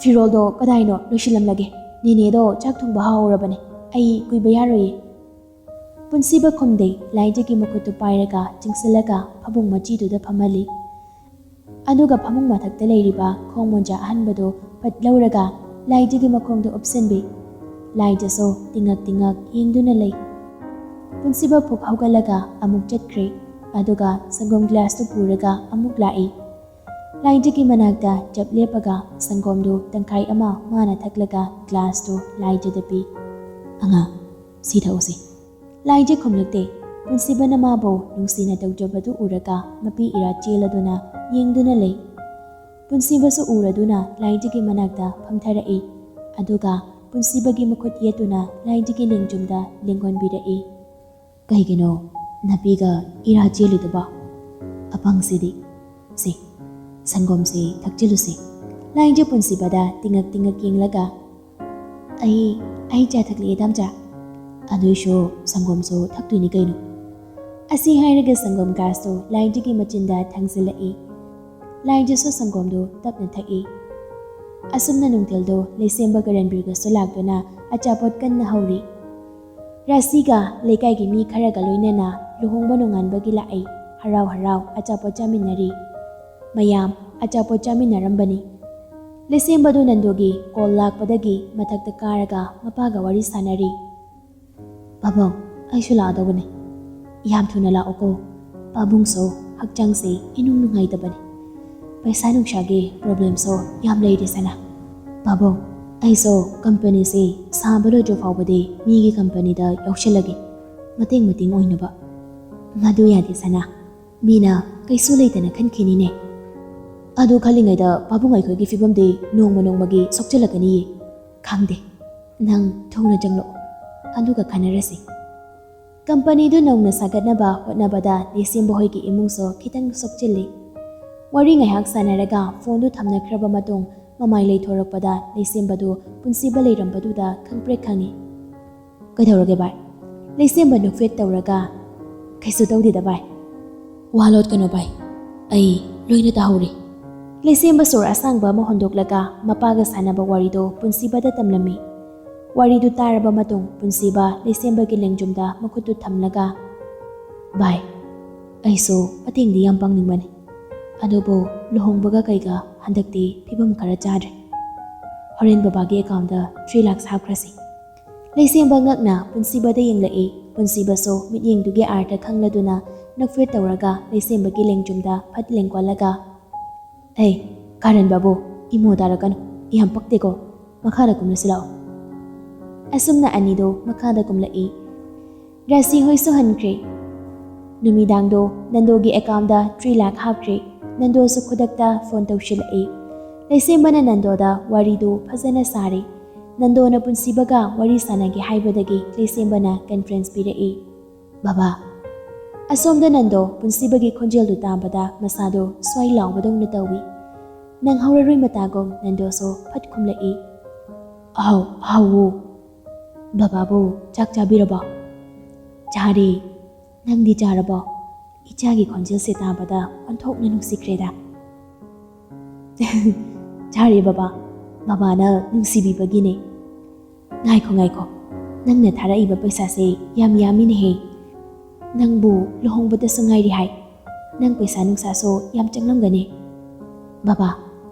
ꯐꯤꯔꯣꯜꯗꯣ ꯀꯗꯥꯏꯅꯣ ꯂꯣꯏꯁꯤꯜꯂꯝꯂꯒꯦ꯫ ꯅꯦꯅꯦꯗꯣ ꯆꯥꯛ ꯊꯣꯡꯕ ꯍꯧꯍꯧꯔꯕꯅꯦ꯫ ꯑꯩ ꯀꯨꯏꯕ ꯌꯥꯔꯣꯏꯌꯦ꯫" ꯄꯨꯟꯁꯤꯕ ꯈꯨꯝꯗꯦ, ꯂꯥꯏꯖꯒꯤ ꯃꯈꯨꯠꯇꯨ ꯄꯥꯏꯔꯒ ꯆꯤꯡꯁꯤꯜꯂꯒ ꯐꯃꯨꯡ ꯃꯆꯤꯗꯨꯗ ꯐꯝꯍꯜꯂꯤ꯫ ꯑꯗꯨꯒ ꯐꯃꯨꯡ ꯃꯊꯛꯇ ꯂꯩꯔꯤꯕ ꯈꯣꯡ ꯃꯣꯟꯖꯥ ꯑꯍꯟꯕꯗꯨ ꯐꯠ ꯂꯧꯔꯒ ꯂꯥꯏꯖꯒꯤ ꯃꯈꯣꯡꯗ ꯎꯞꯁꯤꯟꯕꯤ꯫ ꯂꯥꯏꯖꯁꯨ ꯇꯤꯡꯉꯛ ꯇꯤꯡꯉꯛ ꯌꯦꯡꯗꯨꯅ ꯂꯩ꯫ ꯄꯨꯟꯁꯤꯕ ꯐꯨꯛ ꯍꯧꯒꯠꯂꯒ ꯑꯃꯨꯛ ꯆꯠꯈ꯭ꯔꯦ꯫ ꯑꯗꯨꯒ ꯁꯪꯒꯣꯝ ꯒ꯭ꯂꯥꯁꯇꯨ ꯄꯨꯔꯒ ꯑꯃꯨꯛ ꯂꯥꯛꯏ꯫ ꯂꯥꯏꯖꯒꯤ ꯃꯅꯥꯛꯇ ꯆꯞ ꯂꯦꯞꯄꯒ ꯁꯪꯒꯣꯝꯗꯨ ꯇꯪꯈꯥꯏ ꯑꯃ ꯃꯥꯅ ꯊꯛꯂꯒ ꯒ꯭ꯂꯥꯁꯇꯨ ꯂꯥꯏꯖꯗ ꯄꯤ꯫ "ꯑꯉꯥꯡ, ꯁꯤ ꯊꯛꯎꯁꯤ꯫" ꯂꯥꯏꯖ ꯈꯨꯝꯂꯛꯇꯦ꯫ ꯄꯨꯟꯁꯤꯕꯅ ꯃꯥꯕꯨ ꯅꯨꯡꯁꯤꯅ ꯇꯧꯖꯕꯗꯨ ꯎꯔꯒ ꯃꯄꯤ ꯏꯔꯥ ꯆꯦꯜꯂꯗꯨꯅ ꯌꯦꯡꯗꯨꯅ ꯂꯩ꯫ ꯄꯨꯟꯁꯤꯕꯁꯨ ꯎꯔꯗꯨꯅ ꯂꯥꯏꯖꯒꯤ ꯃꯅꯥꯛꯇ ꯐꯝꯊꯔꯛꯏ꯫ ꯑꯗꯨꯒ ꯄꯨꯟꯁꯤꯕꯒꯤ ꯃꯈꯨꯠ ꯌꯦꯠꯇꯨꯅ ꯂꯥꯏꯖꯒꯤ ꯂꯦꯡꯖꯨꯝꯗ ꯂꯦꯡꯒꯣꯟꯕꯤꯔꯛꯏ꯫ "ꯀꯩꯒꯤꯅꯣ ꯅꯄꯤꯒ ꯏꯔꯥ ꯆꯦꯜꯂꯤꯗꯨꯕꯣ? ꯑꯄꯪꯁꯤꯗꯤ꯫ ꯁꯦ, ꯁꯪꯒꯣꯝꯁꯦ ꯊꯛꯆꯤꯜꯂꯨꯁꯦ꯫" ꯂꯥꯏꯖ ꯄꯨꯟꯁꯤꯕꯗ ꯇꯤꯡꯉꯛ ꯇꯤꯡꯉꯛ ꯌꯦꯡꯂꯒ, "ꯑꯩ, ꯑꯩ ꯆꯥ ꯊꯛꯂꯛꯑꯦ, ꯗꯥꯝꯆꯥ꯫ ꯑꯗꯨꯏꯁꯨ ꯁꯪꯒꯣꯝꯁꯨ ꯊꯛꯇꯣꯏꯅꯤ ꯀꯩꯅꯣ꯫" ꯑꯁꯤ ꯍꯥꯏꯔꯒ ꯁꯪꯒꯣꯝ ꯒ꯭ꯂꯥꯁꯇꯨ ꯂꯥꯏꯖꯒꯤ ꯃꯆꯤꯟꯗ ꯊꯥꯡꯖꯤꯜꯂꯛꯏ꯫ ꯂꯥꯏꯖꯁꯨ ꯁꯪꯒꯣꯝꯗꯨ ꯇꯞꯅ ꯊꯛꯏ꯫ ꯑꯁꯨꯝꯅ ꯅꯨꯡꯊꯤꯜꯗꯨ ꯂꯩꯁꯦꯝꯕꯒ ꯔꯟꯕꯤꯔꯒꯁꯨ ꯂꯥꯛꯇꯨꯅ ꯑꯆꯥꯄꯣꯠ ꯀꯟꯅ ꯍꯧꯔꯤ꯫ ꯔꯥꯁꯤꯒ ꯂꯩꯀꯥꯏꯒꯤ ꯃꯤ ꯈꯔꯒ ꯂꯣꯏꯅꯅ ꯂꯨꯍꯣꯡꯕ ꯅꯣꯡꯉꯥꯟꯕꯒꯤ ꯂꯥꯛꯏ꯫ ꯍꯔꯥꯎ ꯍꯔꯥꯎ ꯑꯆꯥꯄꯣꯠ ꯆꯥꯃꯤꯟꯅꯔꯤ꯫ ꯃꯌꯥꯝ ꯑꯆꯥꯄꯣꯠ ꯆꯥꯃꯤꯟꯅꯔꯝꯕꯅꯤ꯫ ꯂꯩꯁꯦꯝꯕꯗꯨ ꯅꯟꯗꯨꯒꯤ ꯀꯣꯜ ꯂꯥꯛꯄꯗꯒꯤ ꯃꯊꯛꯇ ꯀꯥꯔꯒ ꯃꯄꯥꯒ ꯋꯥꯔꯤ ꯁꯥꯟꯅꯔꯤ꯫ "ꯄꯥꯕꯨꯡ, ꯑꯩꯁꯨ ꯂꯥꯛꯑꯗꯧꯕꯅꯤ꯫ ꯌꯥꯝ ꯊꯨꯅ ꯂꯥꯛꯑꯣꯀꯣ꯫ ꯄꯥꯕꯨꯡꯁꯨ ꯍꯛꯆꯥꯡꯁꯦ ꯏꯅꯨꯡ ꯅꯨꯡꯉꯥꯏꯇꯕꯅꯤ꯫ ꯄꯩꯁꯥ ꯅꯨꯡꯁꯥꯒꯤ ꯄ꯭ꯔꯣꯕ꯭ꯂꯦꯝꯁꯨ ꯌꯥꯝ ꯂꯩꯔꯤ ꯁꯅꯥ꯫ ꯄꯥꯕꯨꯡ, ꯑꯩꯁꯨ ꯀꯝꯄꯅꯤꯁꯦ ꯁꯥꯕ ꯂꯣꯏꯗ꯭ꯔꯤ ꯐꯥꯎꯕꯗꯤ ꯃꯤꯒꯤ ꯀꯝꯄꯅꯤꯗ ꯌꯥꯎꯁꯜꯂꯒꯦ, ꯃꯇꯦꯡ ꯃꯇꯦꯡ ꯑꯣꯏꯅꯕ꯫" "ꯃꯗꯨ ꯌꯥꯗꯦ ꯁꯅꯥ꯫ ꯃꯤꯅ ꯀꯩꯁꯨ ꯂꯩꯇꯅ ꯈꯟꯈꯤꯅꯤꯅꯦ꯫ ꯑꯗꯨ ꯈꯜꯂꯤꯉꯩꯗ ꯄꯥꯕꯨꯡ ꯑꯩꯈꯣꯏꯒꯤ ꯐꯤꯕꯝꯗꯤ ꯅꯣꯡꯃ ꯅꯣꯡꯃꯒꯤ ꯁꯣꯛꯆꯜꯂꯛꯀꯅꯤꯌꯦ꯫ ꯈꯪꯗꯦ, ꯅꯪ ꯊꯨꯅ ꯆꯪꯂꯛꯑꯣ, ꯑꯗꯨꯒ ꯈꯟꯅꯔꯁꯤ꯫" ꯀꯝꯄꯅꯤꯗꯨ ꯅꯧꯅ ꯁꯥꯒꯠꯅꯕ ꯍꯣꯠꯅꯕꯗ ꯂꯩꯁꯦꯝꯕ ꯍꯣꯏꯒꯤ ꯏꯃꯨꯡꯁꯨ ꯈꯤꯇꯪ ꯁꯣꯛꯆꯤꯜꯂꯤ꯫ ꯋꯥꯔꯤ ꯉꯥꯏꯍꯥꯛ ꯁꯥꯟꯅꯔꯒ ꯐꯣꯟꯗꯨ ꯊꯝꯅꯈ꯭ꯔꯕ ꯃꯇꯨꯡ ꯃꯃꯥꯏ ꯂꯩꯊꯣꯔꯛꯄꯗ ꯂꯩꯁꯦꯝꯕꯗꯨ ꯄꯨꯟꯁꯤꯕ ꯂꯩꯔꯝꯕꯗꯨꯗ ꯈꯪꯄ꯭ꯔꯦꯛ ꯈꯪꯉꯤ꯫ "ꯀꯩꯗꯧꯔꯒꯦ ꯚꯥꯏ?" ꯂꯩꯁꯦꯝꯕ ꯅꯣꯛꯐꯦꯠ ꯇꯧꯔꯒ, "ꯀꯩꯁꯨ ꯇꯧꯗꯦꯗ ꯚꯥꯏ꯫" "ꯋꯥ ꯂꯣꯠꯀꯅꯣ ꯚꯥꯏ, ꯑꯩ ꯂꯣꯏꯅ ꯇꯥꯍꯧꯔꯤ꯫" ꯂꯩꯁꯦꯝꯕ ꯁꯣꯔ ꯑꯁꯥꯡꯕ ꯑꯃ ꯍꯣꯟꯗꯣꯛꯂꯒ ꯃꯄꯥꯒ ꯁꯥꯟꯅꯕ ꯋꯥꯔꯤꯗꯨ ꯄꯨꯟꯁꯤꯕꯗ ꯇꯝꯂꯝꯃꯤ꯫ ꯋꯥꯔꯤꯗꯨ ꯇꯥꯔꯕ ꯃꯇꯨꯡ ꯄꯨꯟꯁꯤꯕ ꯂꯩꯁꯦꯝꯕꯒꯤ ꯂꯦꯡꯖꯨꯝꯗ ꯃꯈꯨꯠꯇꯨ ꯊꯝꯂꯒ, "ꯚꯥꯏ, ꯑꯩꯁꯨ ꯃꯇꯦꯡꯗꯤ ꯌꯥꯝ ꯄꯥꯡꯅꯤꯡꯕꯅꯤ, ꯑꯗꯨꯕꯨ ꯂꯨꯍꯣꯡꯕꯒ ꯀꯩꯒ ꯍꯟꯗꯛꯇꯤ ꯐꯤꯕꯝ ꯈꯔ ꯆꯥꯗ꯭ꯔꯦ꯫ ꯍꯣꯔꯦꯟ ꯕꯕꯥꯒꯤ ꯑꯦꯀꯥꯎꯟꯗ ꯊ꯭ꯔꯤ ꯂꯥꯛꯁ ꯍꯥꯞꯈ꯭ꯔꯁꯤ꯫ ꯂꯩꯁꯦꯝꯕ ꯉꯛꯅ ꯄꯨꯟꯁꯤꯕꯗ ꯌꯦꯡꯂꯛꯏ꯫ ꯄꯨꯟꯁꯤꯕꯁꯨ ꯃꯤꯠꯌꯦꯡꯗꯨꯒꯤ ꯑꯥꯔꯊ ꯈꯪꯂꯗꯨꯅ ꯅꯣꯛꯐꯦꯠ ꯇꯧꯔꯒ ꯂꯩꯁꯦꯝꯕꯒꯤ ꯂꯦꯡꯖꯨꯝꯗ ꯐꯠ ꯂꯦꯡꯒꯣꯠꯂꯒ, "ꯑꯩ, ꯀꯥꯔꯟ ꯕꯥꯕꯨ, ꯏꯃꯣ ꯇꯥꯔꯛꯀꯅꯨ, ꯌꯥꯝ ꯄꯛꯇꯦꯀꯣ, ꯃꯈꯥꯗ ꯀꯨꯝꯂꯁꯤ ꯂꯥꯛꯑꯣ"꯫ ꯑꯁꯨꯝꯅ ꯑꯅꯤꯗꯣ ꯃꯈꯥꯗ ꯀꯨꯝꯂꯛꯏ꯫ ꯔꯥꯁꯤ ꯍꯣꯏꯁꯨ ꯍꯟꯈ꯭ꯔꯦ꯫ ꯅꯨꯃꯤꯗꯥꯡꯗꯣ ꯅꯟꯗꯣꯒꯤ ꯑꯦꯀꯥꯎꯟꯗ ꯊ꯭ꯔꯤ ꯂꯥꯛ ꯍꯥꯞꯈ꯭ꯔꯦ꯫ ꯅꯟꯗꯣꯁꯨ ꯈꯨꯗꯛꯇ ꯐꯣꯟ ꯇꯧꯁꯤꯜꯂꯛꯏ꯫ ꯂꯩꯁꯦꯝꯕꯅ ꯅꯟꯗꯣꯗ ꯋꯥꯔꯤꯗꯨ ꯐꯖꯅ ꯁꯥꯔꯤ꯫ ꯅꯟꯗꯣꯅ ꯄꯨꯟꯁꯤꯕꯒ ꯋꯥꯔꯤ ꯁꯥꯟꯅꯒꯦ ꯍꯥꯏꯕꯗꯒꯤ ꯂꯩꯁꯦꯝꯕꯅ ꯀꯟꯐ꯭ꯔꯦꯟꯁ ꯄꯤꯔꯛꯏ꯫ "ꯕꯕꯥ"꯫ ꯑꯁꯣꯝꯗ ꯅꯟꯗꯣ ꯄꯨꯟꯁꯤꯕꯒꯤ ꯈꯣꯟꯖꯦꯜꯗꯨ ꯇꯥꯕꯗ ꯃꯁꯥꯗꯣ ꯁ꯭ꯋꯥꯏ ꯂꯥꯎꯕꯗꯧꯅ ꯇꯧꯏ꯫ ꯅꯪꯍꯧꯔꯔꯣꯏ ꯃꯇꯥꯒꯨꯝ ꯅꯟꯗꯣꯁꯨ ꯐꯠ ꯈꯨꯝꯂꯛꯏ꯫ "ꯑꯍꯥꯎ, ꯑꯍꯥꯎꯋꯣ꯫ ꯕꯕꯥꯕꯨ ꯆꯥꯛ ꯆꯥꯕꯤꯔꯕꯣ?" "ꯆꯥꯔꯦ꯫ ꯅꯪꯗꯤ ꯆꯥꯔꯕꯣ?" ꯏꯆꯥꯒꯤ ꯈꯣꯟꯖꯦꯜꯁꯦ ꯇꯥꯕꯗ ꯑꯣꯟꯊꯣꯛꯅ ꯅꯨꯡꯁꯤꯈ꯭ꯔꯦꯗ꯫ "ꯆꯥꯔꯦ ꯕꯕꯥ, ꯕꯕꯥꯅ ꯅꯨꯡꯁꯤꯕꯤꯕꯒꯤꯅꯦ꯫ ꯉꯥꯏꯈꯣ, ꯉꯥꯏꯈꯣ, ꯅꯪꯅ ꯊꯥꯔꯛꯏꯕ ꯄꯩꯁꯥꯁꯦ ꯌꯥꯝ ꯌꯥꯝꯃꯤꯅꯦꯍꯦ꯫ ꯅꯪꯕꯨ ꯂꯨꯍꯣꯡꯕꯗꯁꯨ ꯉꯥꯏꯔꯤ ꯍꯥꯏ꯫ ꯅꯪ ꯄꯩꯁꯥ ꯅꯨꯡꯁꯥꯁꯨ ꯌꯥꯝ ꯆꯪꯂꯝꯒꯅꯤ꯫ ꯕꯕꯥ,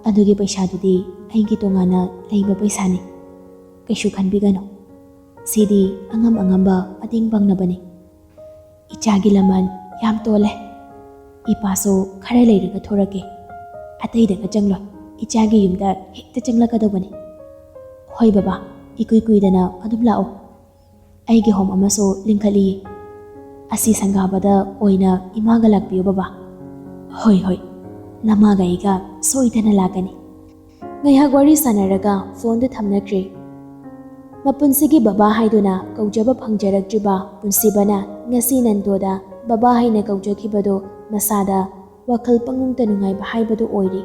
ꯑꯗꯨꯒꯤ ꯄꯩꯁꯥꯗꯨꯗꯤ ꯑꯩꯒꯤ ꯇꯣꯉꯥꯟꯅ ꯂꯩꯕ ꯄꯩꯁꯥꯅꯤ꯫ ꯀꯩꯁꯨ ꯈꯟꯕꯤꯒꯅꯨ꯫ ꯁꯤꯗꯤ ꯑꯉꯝ ꯑꯉꯝꯕ ꯃꯇꯦꯡ ꯄꯥꯡꯅꯕꯅꯤ꯫ ꯏꯆꯥꯒꯤ ꯂꯃꯟ ꯌꯥꯝ ꯇꯣꯜꯂꯦ꯫ ꯏꯄꯥꯁꯨ ꯈꯔ ꯂꯩꯔꯒ ꯊꯣꯔꯛꯀꯦ꯫ ꯑꯇꯩꯗꯒ ꯆꯪꯂꯣꯏ꯫ ꯏꯆꯥꯒꯤ ꯌꯨꯝꯗ ꯍꯦꯛꯇ ꯆꯪꯂꯛꯀꯗꯧꯕꯅꯤ꯫" "ꯍꯣꯏ ꯕꯕꯥ, ꯏꯀꯨꯏ ꯀꯨꯏꯗꯅ ꯑꯗꯨꯝ ꯂꯥꯛꯑꯣ꯫ ꯑꯩꯒꯤ ꯍꯣꯝ ꯑꯃꯁꯨ ꯂꯤꯡꯈꯠꯂꯤꯌꯦ꯫ ꯑꯁꯤ ꯁꯪꯒꯥꯕꯗ ꯑꯣꯏꯅ ꯏꯃꯥꯒ ꯂꯥꯛꯄꯤꯌꯨ ꯕꯕꯥ꯫" "ꯍꯣꯏ, ꯍꯣꯏ, ꯅꯃꯥꯒ ꯑꯩꯒ ꯁꯣꯏꯗꯅ ꯂꯥꯛꯀꯅꯤ꯫" ꯉꯥꯏꯍꯥꯛ ꯋꯥꯔꯤ ꯁꯥꯟꯅꯔꯒ ꯐꯣꯟꯗꯨ ꯊꯝꯅꯈ꯭ꯔꯦ꯫ ꯃꯄꯨꯟꯁꯤꯒꯤ ꯕꯕꯥ ꯍꯥꯏꯗꯨꯅ ꯀꯧꯖꯕ ꯐꯪꯖꯔꯛꯇ꯭ꯔꯤꯕ ꯄꯨꯟꯁꯤꯕꯅ ꯉꯁꯤ ꯅꯟꯗꯣꯗ ꯕꯕꯥ ꯍꯥꯏꯅ ꯀꯧꯖꯈꯤꯕꯗꯨ ꯃꯁꯥꯗ ꯋꯥꯈꯜ ꯄꯪꯅꯨꯡꯇ ꯅꯨꯡꯉꯥꯏꯕ ꯍꯥꯏꯕꯗꯨ ꯑꯣꯏꯔꯤ꯫